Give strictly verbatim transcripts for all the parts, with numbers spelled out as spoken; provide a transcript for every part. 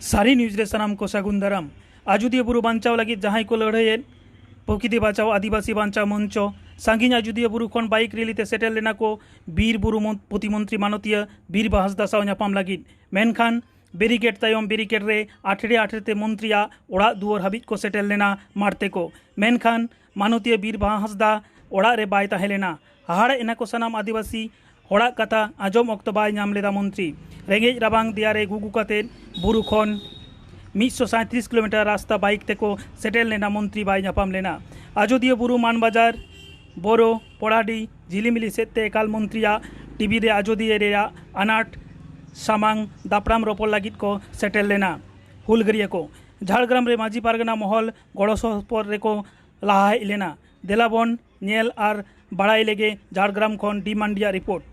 ᱥᱟᱹᱨᱤ ᱱᱤᱭᱩᱡᱽ ᱨᱮ ᱥᱟᱱᱟᱢ ᱠᱚ ᱥᱟᱹᱜᱩᱱ ᱫᱟᱨᱟᱢ᱾ ᱟᱡᱚᱫᱤᱭᱟᱹ ᱵᱩᱨᱩ ᱵᱟᱧᱪᱟᱣ ᱞᱟᱹᱜᱤᱫ ᱡᱟᱦᱟᱸᱭ ᱠᱚ ᱞᱟᱹᱲᱦᱟᱹᱭᱮᱫ, ᱯᱨᱚᱠᱤᱛᱤ ᱵᱟᱧᱪᱟᱣ ᱟᱹᱫᱤᱵᱟᱹᱥᱤ ᱵᱟᱧᱪᱟᱣ ᱢᱚᱧᱪᱚ, ᱥᱟᱺᱜᱤᱧ ᱟᱡᱚᱫᱤᱭᱟᱹ ᱵᱩᱨᱩ ᱠᱷᱚᱱ ᱵᱟᱭᱤᱠ ᱨᱮᱞᱤ ᱛᱮ ᱥᱮᱴᱮᱨ ᱞᱮᱱᱟ ᱠᱚ ᱵᱤᱨ ᱵᱩᱨᱩ ᱢᱚᱱ-, ᱯᱨᱚᱛᱤᱢᱚᱱᱛᱨᱤ ᱢᱟᱱᱚᱛᱤᱭᱟᱹ ᱵᱤᱨ ᱵᱟᱦᱟᱸᱥᱫᱟ ᱥᱟᱶ ᱧᱟᱯᱟᱢ ᱞᱟᱹᱜᱤᱫ᱾ ᱢᱮᱱᱠᱷᱟᱱ ᱵᱮᱨᱤᱠᱮᱰ ᱛᱟᱭᱚᱢ ᱵᱮᱨᱤᱠᱮᱰ ᱨᱮ ᱟᱴᱷᱲᱮ ᱟᱴᱷᱲᱮ ᱛᱮ ᱢᱚᱱᱛᱨᱤᱭᱟᱜ ᱚᱲᱟᱜ ᱫᱩᱣᱟᱹᱨ ᱦᱟᱹᱵᱤᱡ ᱠᱚ ᱥᱮᱴᱮᱨ ᱞᱮᱱᱟ ᱢᱟᱲᱛᱮ ᱠᱚ᱾ ᱢᱮᱱᱠᱷᱟᱱ ᱢᱟᱱᱚᱛᱤᱭᱟᱹ ᱵᱤᱨ ᱵᱟᱦᱟᱸᱥᱫᱟ ᱚᱲᱟᱜ ᱨᱮ ᱵᱟᱭ ᱛᱟᱦᱮᱸ ᱞᱮᱱᱟ᱾ ᱦᱟᱦᱟᱲᱟᱜ ᱮᱱᱟ ᱠᱚ ᱥᱟᱱᱟᱢ ᱟᱹᱫᱤᱵᱟᱹᱥᱤ᱾ ᱦᱚᱲᱟᱜ ᱠᱟᱛᱷᱟ ᱟᱸᱡᱚᱢ ᱚᱠᱛᱚ ᱵᱟᱭ ᱧᱟᱢ ᱞᱮᱫᱟ ᱢᱚᱱᱛᱨᱤ᱾ ᱨᱮᱸᱜᱮᱡ ᱨᱟᱵᱟᱝ ᱫᱮᱭᱟ ᱨᱮ ᱜᱩᱜᱩ ᱠᱟᱛᱮ ᱵᱩᱨᱩ ᱠᱷᱚᱱ ᱢᱤᱫ ᱥᱚ ᱥᱟᱸᱭᱛᱨᱤᱥ ᱠᱤᱞᱳᱢᱤᱴᱟᱨ ᱨᱟᱥᱛᱟ ᱵᱟᱭᱤᱠ ᱛᱮᱠᱚ ᱥᱮᱴᱮᱨ ᱞᱮᱱᱟ, ᱢᱚᱱᱛᱨᱤ ᱵᱟᱭ ᱧᱟᱯᱟᱢ ᱞᱮᱱᱟ᱾ ᱟᱡᱚᱫᱤᱭᱟᱹ ᱵᱩᱨᱩ, ᱢᱟᱱᱵᱟᱡᱟᱨ, ᱵᱳᱨᱳ, ᱯᱚᱲᱟᱰᱤ, ᱡᱷᱤᱞᱤᱢᱤᱞᱤ ᱥᱮᱫ ᱛᱮ ᱮᱠᱟᱞ ᱢᱚᱱᱛᱨᱤᱭᱟᱜ ᱴᱤᱵᱷᱤ ᱨᱮ ᱟᱡᱚᱫᱤᱭᱟᱹ ᱨᱮᱭᱟᱜ ᱟᱱᱟᱴ ᱥᱟᱢᱟᱝ ᱫᱟᱯᱨᱟᱢ ᱨᱚᱯᱚᱲ ᱞᱟᱹᱜᱤᱫ ᱠᱚ ᱥᱮᱴᱮᱨ ᱞᱮᱱᱟ ᱦᱩᱞᱜᱟᱹᱨᱤᱭᱟᱹ ᱠᱚ᱾ ᱡᱷᱟᱲᱜᱨᱟᱢ ᱨᱮ ᱢᱟᱹᱡᱷᱤ ᱯᱟᱨᱜᱟᱱᱟ ᱢᱚᱦᱚᱞ ᱜᱚᱲᱚ ᱥᱚᱯᱚᱦᱚᱫ ᱨᱮᱠᱚ ᱞᱟᱦᱟ ᱦᱮᱡ ᱞᱮᱱᱟ᱾ ᱫᱮᱞᱟ ᱵᱚᱱ ᱧᱮᱞ ᱟᱨ ᱵᱟᱲᱟᱭ ᱞᱮᱜᱮ ᱡᱷᱟᱲᱜᱨᱟᱢ ᱠᱷᱚᱱ ᱰᱤ ᱢᱟᱱᱰᱤᱭᱟᱜ ᱨᱤᱯᱳᱨᱴ᱾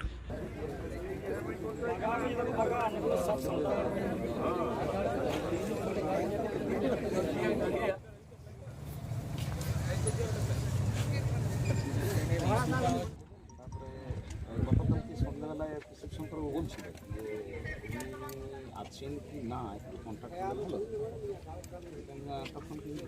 তারপরে গতকালকে সন্ধ্যাবেলায় রিসেপশন করে বলছিল যে উনি আছেন কি না, একটু কন্ট্যাক্ট করলে ভালো। তখন কিন্তু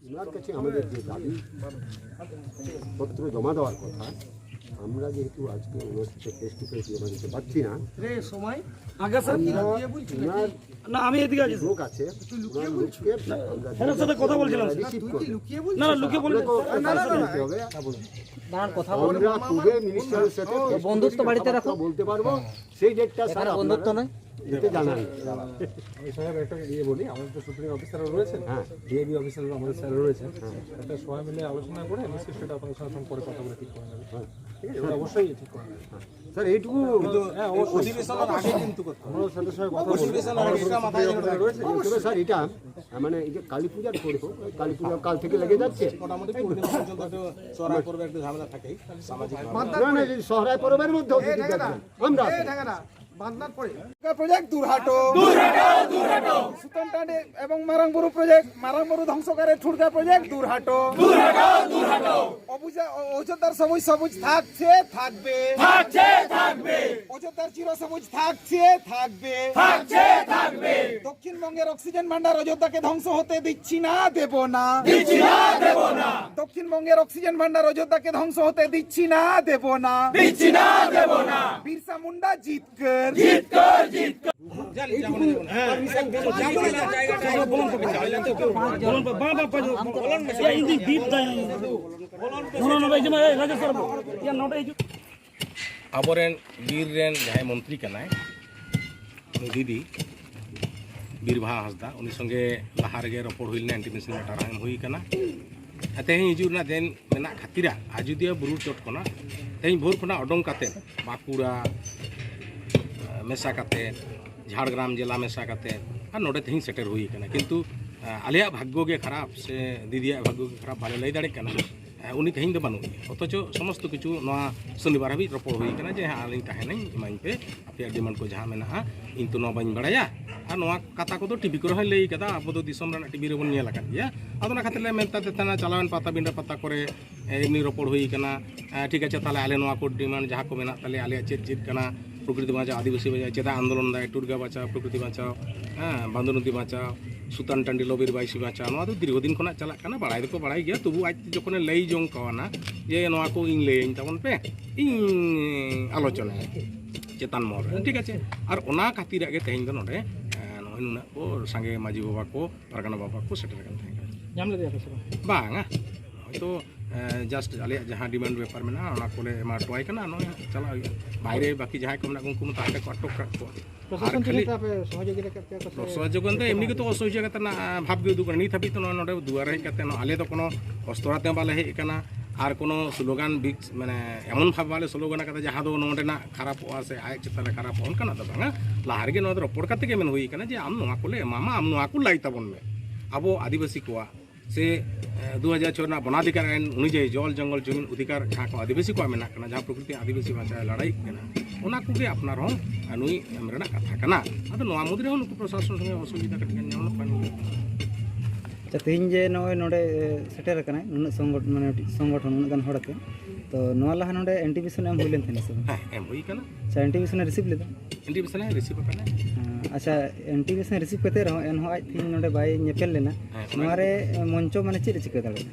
ওনার কাছে আমাদের যে দাবি পত্র জমা দেওয়ার কথা, আমরা যেহেতু আজকে ওনার সাথে ফেস টু ফেস জমা দিতে পারছি না, রে সময় আগে স্যার, আমরা লুকিয়ে বলছি ওনার নাকি? না, আমি এদিকে আছি। লোক আছে, ওনার লোককে আমরা হ্যাঁ, ওনার সাথে কথা বলছিলাম। রিসিভ করব। না, না, লুকিয়ে বলবেন। আপনাকে কথা বলতে হবে। দাঁড়ান, কথা বলবেন। আমরা কবে মিনিস্টারের সাথে ফেস টু ফেস বন্ধুত্ব বাড়িতে কথাবার্তা রাখো। বলতে পারবো, সেই ডেটটা স্যার এখানে আপনারা বন্ধুত্ব নয়। দিতে জানান। আমি সাহেব একটা ইয়ে বলি, আমাদের তো শুটিং অফিসাররা রয়েছেন, হ্যাঁ। ডিএবি অফিসাররা আমাদের স্যার রয়েছেন, একটা সবাই মিলে আলোচনা করে নিশ্চয়ই সেটা আপনাদের সঙ্গে পরে কথা বলে ঠিক করে নেবে। ঠিক আছে, ওটা অবশ্যই ঠিক করে নেবে। স্যার, এইটুকু হ্যাঁ, অবশ্যই। অধিবেশনের আগে কিন্তু করতে হবে। আমরা স্যারের সঙ্গে কথা বলবো। অধিবেশনের আগে এটা মাথায় রেখে রয়েছে। তবে স্যার, এটা মানে এই যে কালী পূজার পরে হোক, কালী পূজা কাল থেকে লেগে যাচ্ছে। মোটামুটি পূর্ণিমা পর্যন্ত একটু চড়াই পড়বে, একটু ঝামেলা থাকেই সামাজিক। না, না, এই সহরায় পরবের মধ্যেও যদি দেখবেন, আমরা আছি। প্রজেক্ট দূর হাটো। দূর হাটো, দূর হাটো। সুতানটানি এবং মারাংবুরু প্রজেক্ট, মারাংবুরু ধ্বংসকারী ঠুরকা প্রজেক্ট দূর হাটো। দূর হাটো, দূর হাটো। অবুজা-, অ-, অযোধ্যার সবুজ সবুজ থাকছে, থাকবে। থাকছে, থাকবে। অযোধ্যার চির সবুজ থাকছে, থাকবে। থাকছে, থাকবে। দক্ষিণবঙ্গের অক্সিজেন ভান্ডার অযোধ্যাকে ধ্বংস হতে দিচ্ছি না, দেব না। দিচ্ছি না, দেব না। দক্ষিণবঙ্গের অক্সিজেন ভান্ডার অযোধ্যাকে ধ্বংস হতে দিচ্ছি না, দেব না। দিচ্ছি না, দেব না। বিরসা মুন্ডা জিতকর। জিতকর, জিতকর। ᱟᱵᱚᱨᱮᱱ ᱵᱤᱨ ᱨᱮᱱ ᱡᱟᱦᱟᱸᱭ ᱢᱚᱱᱛᱨᱤ ᱠᱟᱱᱟᱭ, ᱩᱱᱤ ᱫᱤᱫᱤ ᱵᱤᱨᱵᱟᱦᱟ ᱦᱟᱸᱥᱫᱟ, ᱩᱱᱤ ᱥᱚᱸᱜᱮ ᱞᱟᱦᱟ ᱨᱮᱜᱮ ᱨᱚᱯᱚᱲ ᱦᱩᱭ ᱞᱮᱱᱟ, ᱤᱱᱴᱤᱢᱮᱥᱚᱱ ᱞᱮᱴᱟᱨ ᱦᱚᱸ ᱮᱢ ᱦᱩᱭ ᱠᱟᱱᱟ᱾ ᱟᱨ ᱛᱮᱦᱮᱧ ᱦᱤᱡᱩᱜ ᱨᱮᱱᱟᱜ ᱫᱤᱱ ᱢᱮᱱᱟᱜ ᱠᱷᱟᱹᱛᱤᱨᱟ ᱟᱡᱚᱫᱤᱭᱟᱹ ᱵᱩᱨᱩ ᱪᱚᱴ ᱠᱷᱚᱱᱟᱜ ᱛᱮᱦᱮᱧ ᱵᱷᱳᱨ ᱠᱷᱚᱱᱟᱜ ᱚᱰᱚᱝ ᱠᱟᱛᱮ ᱵᱟᱸᱠᱩᱲᱟ ᱢᱮᱥᱟ ᱠᱟᱛᱮ, ᱡᱷᱟᱲᱜᱨᱟᱢ ᱡᱮᱞᱟ ᱢᱮᱥᱟ ᱠᱟᱛᱮ ᱟᱨ ᱱᱚᱰᱮ ᱛᱮᱦᱮᱧ ᱥᱮᱴᱮᱨ ᱦᱩᱭ ᱠᱟᱱᱟ᱾ ᱠᱤᱱᱛᱩ ᱟᱞᱮᱭᱟᱜ ᱵᱷᱟᱜᱽᱜᱚ ᱜᱮ ᱠᱷᱟᱨᱟᱯ ᱥᱮ ᱫᱤᱫᱤᱭᱟᱜ ᱵᱷᱟᱜᱽᱜᱚ ᱜᱮ ᱠᱷᱟᱨᱟᱯ, ᱵᱟᱞᱮ ᱞᱟᱹᱭ ᱫᱟᱲᱮᱭᱟᱜ ᱠᱟᱱᱟ᱾ ᱩᱱᱤ ᱛᱮᱦᱮᱧ ᱫᱚ ᱵᱟᱹᱱᱩᱜ ᱮᱭᱟ, ᱚᱛᱷᱚᱪᱚ ᱥᱚᱢᱚᱥᱛᱚ ᱠᱤᱪᱷᱩ ᱱᱚᱣᱟ ᱥᱚᱱᱤᱵᱟᱨ ᱦᱟᱹᱵᱤᱡ ᱨᱚᱯᱚᱲ ᱦᱩᱭ ᱠᱟᱱᱟ ᱡᱮ ᱦᱮᱸ, ᱟᱹᱞᱤᱧ ᱛᱟᱦᱮᱱᱟᱹᱧ, ᱮᱢᱟᱹᱧ ᱯᱮ ᱟᱯᱮᱭᱟᱜ ᱰᱤᱢᱟᱱᱰ ᱠᱚ ᱡᱟᱦᱟᱸ ᱢᱮᱱᱟᱜᱼᱟ᱾ ᱤᱧ ᱛᱚ ᱱᱚᱣᱟ ᱵᱟᱹᱧ ᱵᱟᱲᱟᱭᱟ᱾ ᱟᱨ ᱱᱚᱣᱟ ᱠᱟᱛᱷᱟ ᱠᱚᱫᱚ ᱴᱤᱵᱷᱤ ᱠᱚᱨᱮ ᱦᱚᱸᱭ ᱞᱟᱹᱭ ᱠᱟᱫᱟ, ᱟᱵᱚ ᱫᱚ ᱫᱤᱥᱚᱢ ᱨᱮᱱᱟᱜ ᱴᱤᱵᱷᱤ ᱨᱮᱵᱚᱱ ᱧᱮᱞ ᱟᱠᱟᱫ ᱜᱮᱭᱟ᱾ ᱟᱫᱚ ᱚᱱᱟ ᱠᱷᱟᱹᱛᱤᱨ ᱞᱮ ᱢᱮᱱ ᱛᱟᱦᱮᱸ ᱛᱟᱦᱮᱱᱟ, ᱪᱟᱞᱟᱣᱮᱱ ᱯᱟᱛᱟᱵᱤᱸᱰᱟᱹ ᱯᱟᱛᱟ ᱠᱚᱨᱮ ᱮ, ᱮᱢᱱᱤ ᱨᱚᱯᱚᱲ ᱦᱩᱭ ᱠᱟᱱᱟ᱾ ᱮ, ᱴᱷᱤᱠ ᱟᱪᱷᱮ, ᱛᱟᱦᱚᱞᱮ ᱟᱞᱮ ᱱᱚᱣᱟ ᱠᱚ ᱰᱤᱢᱟᱱᱰ ᱡᱟᱦᱟᱸ ᱠᱚ ᱢᱮᱱᱟᱜ ᱛᱟᱞᱮᱭᱟ, ᱟᱞᱮᱭᱟᱜ ᱪᱮᱫ ᱪᱮᱫ ᱠᱟᱱᱟ, ᱯᱨᱚᱠᱨᱤᱛᱤ ᱵᱟᱧᱪᱟᱣ, ᱟᱹᱫᱤᱵᱟᱹᱥᱤ ᱵᱟᱧᱪᱟᱣ, ᱪᱮᱫᱟᱜ ᱟᱱᱫᱳᱞᱚᱱ ᱫᱟᱭ, ᱴᱩᱨᱜᱟ ᱵᱟᱧᱪᱟᱣ, ᱯᱨᱚᱠᱨᱤᱛᱤ ᱵᱟᱧᱪᱟᱣ, ᱦᱮᱸ, ᱵᱟᱸᱫᱷᱚ ᱱᱚᱫᱤ ᱵᱟᱧᱪᱟᱣ, ᱥᱩᱛᱟᱱ ᱴᱟᱺᱰᱤ ᱞᱚᱵᱤᱨ ᱵᱟᱭᱥᱤ ᱵᱟᱧᱪᱟᱣ, ᱱᱚᱣᱟ ᱫᱚ ᱫᱤᱨᱜᱷᱚ ᱫᱤᱱ ᱠᱷᱚᱱᱟᱜ ᱪᱟᱞᱟᱜ ᱠᱟᱱᱟ, ᱵᱟᱲᱟᱭ ᱫᱚᱠᱚ ᱵᱟᱲᱟᱭ ᱜᱮᱭᱟ᱾ ᱛᱚᱵᱩ ᱟᱡ ᱡᱚᱠᱷᱚᱱᱮ ᱞᱟᱹᱭ ᱡᱚᱝ ᱠᱟᱣᱱᱟ ᱡᱮ ᱱᱚᱣᱟ ᱠᱚ ᱤᱧ ᱞᱟᱹᱭᱟᱹᱧ ᱛᱟᱵᱚᱱ ᱯᱮ, ᱤᱧ ᱟᱞᱳᱪᱚᱱᱟᱭᱟ ᱪᱮᱛᱟᱱ ᱢᱚᱦᱚᱞ ᱨᱮ, ᱴᱷᱤᱠ ᱟᱪᱷᱮ᱾ ᱟᱨ ᱚᱱᱟ ᱠᱷᱟᱹᱛᱤᱨᱟᱜ ᱜᱮ ᱛᱮᱦᱮᱧ ᱫᱚ ᱱᱚᱰᱮ, ᱮ, ᱱᱚᱜᱼᱚᱭ ᱱᱩᱱᱟᱹᱜ ᱠᱚ ᱥᱟᱸᱜᱮ ᱢᱟᱹᱡᱷᱤ ᱵᱟᱵᱟ ᱠᱚ, ᱯᱟᱨᱜᱟᱱᱟ ᱵᱟᱵᱟ ᱠᱚ ᱥᱮᱴᱮᱨ ᱟᱠᱟᱱ ᱛᱟᱦᱮᱸ ᱠᱟᱱᱟ᱾ ᱧᱟᱢ ᱞᱮᱫᱮᱭᱟ ᱯᱮ ᱥᱮ ᱵᱟᱝ? ᱵᱟᱝᱟ, ᱦᱚᱭᱛᱳ ᱡᱟᱥᱴ ᱟᱞᱮᱭᱟᱜ ᱡᱟᱦᱟᱸ ᱰᱤᱢᱟᱱᱰ ᱵᱮᱯᱟᱨ ᱢᱮᱱᱟᱜᱼᱟ, ᱚᱱᱟ ᱠᱚᱞᱮ ᱮᱢᱟ ᱦᱚᱴᱚ ᱟᱭ ᱠᱟᱱᱟ᱾ ᱱᱚᱜᱼᱚᱭ ᱪᱟᱞᱟᱜ ᱦᱩᱭᱩᱜᱼᱟ᱾ ᱵᱟᱭᱨᱮ ᱵᱟᱹᱠᱤ ᱡᱟᱦᱟᱸᱭ ᱠᱚ ᱢᱮᱱᱟᱜ ᱠᱚ, ᱩᱱᱠᱩ ᱢᱟ ᱛᱟᱦᱮᱸ ᱠᱚ ᱟᱴᱚᱠ ᱠᱟᱜ ᱠᱚᱣᱟ᱾ ᱯᱨᱚᱥᱟᱥᱚᱱ ᱟᱨ ᱴᱷᱮᱱ ᱠᱷᱟᱹᱞᱤ ᱱᱮᱛᱟᱨ ᱯᱮ ᱥᱚᱦᱚᱡᱳᱜᱤᱛᱟ ᱠᱮᱫ ᱯᱮᱭᱟ ᱠᱚ ᱥᱮ? ᱥᱚᱦᱚᱡᱳᱜᱤᱛᱟ ᱮᱢᱱᱤ ᱜᱮᱛᱚ ᱚᱥᱚᱦᱚᱡᱳᱜᱤᱛᱟ ᱨᱮᱱᱟᱜ, ᱟᱸ, ᱵᱷᱟᱵᱽ ᱜᱮ ᱩᱫᱩᱜ ᱠᱟᱱᱟ᱾ ᱱᱤᱛ ᱦᱟᱹᱵᱤᱡ ᱛᱮ ᱱᱚᱣᱟ ᱱᱚᱰᱮ ᱫᱩᱣᱟᱨ ᱨᱮ ᱦᱮᱡ ᱠᱟᱛᱮ ᱱᱚᱣᱟ ᱟᱞᱮ ᱫᱚ ᱠᱳᱱᱳ ᱚᱥᱛᱚᱨ ᱟᱛᱮ ᱦᱚᱸ ᱵᱟᱞᱮ ᱦᱮᱡ ᱟᱠᱟᱱᱟ, ᱟᱨ ᱠᱳᱱᱳ ᱥᱞᱳᱜᱟᱱ ᱵᱤᱪ, ᱢᱟᱱᱮ, ᱮᱢᱚᱱ ᱵᱷᱟᱵᱽ ᱵᱟᱞᱮ ᱥᱞᱳᱜᱟᱱ ᱟᱠᱟᱫᱟ ᱡᱟᱦᱟᱸ ᱫᱚ ᱱᱚᱰᱮᱱᱟᱜ ᱠᱷᱟᱨᱟᱯᱚᱜᱼᱟ ᱥᱮ ᱟᱡ ᱪᱮᱛᱟᱱ ᱨᱮ ᱠᱷᱟᱨᱟᱯᱚᱜᱼᱟ, ᱚᱱᱠᱟᱱᱟᱜ ᱫᱚ ᱵᱟᱝᱟ᱾ ᱞᱟᱦᱟ ᱨᱮᱜᱮ ᱱᱚᱣᱟ ᱫᱚ ᱨᱚᱯᱚᱲ ᱠᱟᱛᱮ ᱜᱮ ᱢᱮᱱ ᱦᱩᱭ ᱟᱠᱟᱱᱟ ᱡᱮ ᱟᱢ ᱱᱚᱣᱟ ᱠᱚᱞᱮ ᱮᱢᱟᱢᱟ, ᱟᱢ ᱱᱚᱣᱟ ᱠᱚ ᱞᱟᱹᱭ ᱛᱟᱵᱚᱱ ᱢᱮ᱾ ᱟᱵᱚ ᱟᱹᱫᱤᱵᱟᱹᱥᱤ ᱠᱚᱣᱟᱜ ᱥᱮ, ᱮ, ᱫᱩ ᱦᱟᱡᱟᱨ ᱪᱷᱚ ᱨᱮᱱᱟᱜ ᱵᱚᱱᱟᱫᱷᱤᱠᱟᱨ ᱟᱭᱤᱱ ᱚᱱᱩᱡᱟᱭᱤ ᱡᱚᱞ, ᱡᱚᱝᱜᱚᱞ, ᱡᱚᱢᱤᱱ ᱚᱫᱷᱤᱠᱟᱨ ᱡᱟᱦᱟᱸ ᱠᱚ ᱟᱹᱫᱤᱵᱟᱹᱥᱤ ᱠᱚᱣᱟᱜ ᱢᱮᱱᱟᱜ ᱠᱟᱱᱟ, ᱡᱟᱦᱟᱸ ᱯᱨᱚᱠᱨᱤᱛᱤ ᱟᱹᱫᱤᱵᱟᱹᱥᱤ ᱵᱟᱧᱪᱟᱣ ᱞᱟᱹᱲᱦᱟᱹᱭ ᱠᱟᱱᱟ, ᱚᱱᱟ ᱠᱚᱜᱮ ᱟᱯᱱᱟᱨ ᱦᱚᱸ ᱱᱩᱭ ᱮᱢ ᱨᱮᱱᱟᱜ ᱠᱟᱛᱷᱟ ᱠᱟᱱᱟ᱾ ᱟᱫᱚ ᱱᱚᱣᱟ ᱢᱩᱫᱽ ᱨᱮᱦᱚᱸ ᱱᱩᱠᱩ ᱯᱨᱚᱥᱟᱥᱚᱱ ᱥᱚᱸᱜᱮ ᱚᱥᱩᱵᱤᱫᱷᱟ ᱠᱟᱹᱴᱤᱡ ᱜᱟᱱ ᱧᱮᱞᱚᱜ ᱠᱟᱱ ᱜᱮᱭᱟ᱾ ᱟᱪᱪᱷᱟ, ᱛᱮᱦᱮᱧ ᱡᱮ ᱱᱚᱜᱼᱚᱭ ᱱᱚᱰᱮ, ᱮ, ᱥᱮᱴᱮᱨ ᱟᱠᱟᱱᱟᱭ ᱱᱩᱱᱟᱹᱜ ᱥᱚᱝᱜᱚᱴ-, ᱢᱟᱱᱮ ᱢᱤᱫᱴᱤᱡ ᱥᱚᱝᱜᱚᱴᱷᱚᱱ ᱩᱱᱟᱹᱜ ᱜᱟᱱ ᱦᱚᱲ ᱟᱛᱮ, ᱛᱚ ᱱᱚᱣᱟ ᱞᱟᱦᱟ ᱱᱚᱰᱮ ᱮᱱᱴᱤᱯᱤᱥᱤ ᱮᱢ ᱦᱩᱭ ᱞᱮᱱ ᱛᱟᱦᱮᱱᱟ ᱥᱮ ᱵᱟᱝ? ᱦᱮᱸ, ᱮᱢ ᱦᱩᱭ ᱠᱟᱱᱟ᱾ ᱟᱪᱪᱷᱟ, ᱮᱱᱴᱤᱯᱤᱥᱤ ᱨᱤᱥᱤᱵᱷ ᱞᱮᱫᱟ? ᱮᱱᱴᱤᱯᱤᱥᱤ ᱨᱤᱥᱤᱵᱷ ᱟᱠᱟᱱᱟ᱾ ᱦᱮᱸ, ᱟᱪᱪᱷᱟ, ᱮᱱᱴᱤᱯᱤᱥᱤ ᱨᱤᱥᱤᱵᱷ ᱠᱟᱛᱮ ᱨᱮᱦᱚᱸ ᱮᱱᱦᱚᱸ ᱟᱡ ᱛᱮᱦᱮᱧ ᱱᱚᱰᱮ ᱵᱟᱭ ᱧᱮᱯᱮᱞ ᱞᱮᱱᱟ᱾ ᱦᱮᱸ, ᱚᱱᱟ ᱱᱚᱣᱟ ᱨᱮ ᱢᱚᱧᱪᱚ ᱢᱟᱱᱮ ᱪᱮᱫ ᱮ ᱪᱤᱠᱟᱹ ᱫᱟᱲᱮᱭᱟᱜᱼᱟ?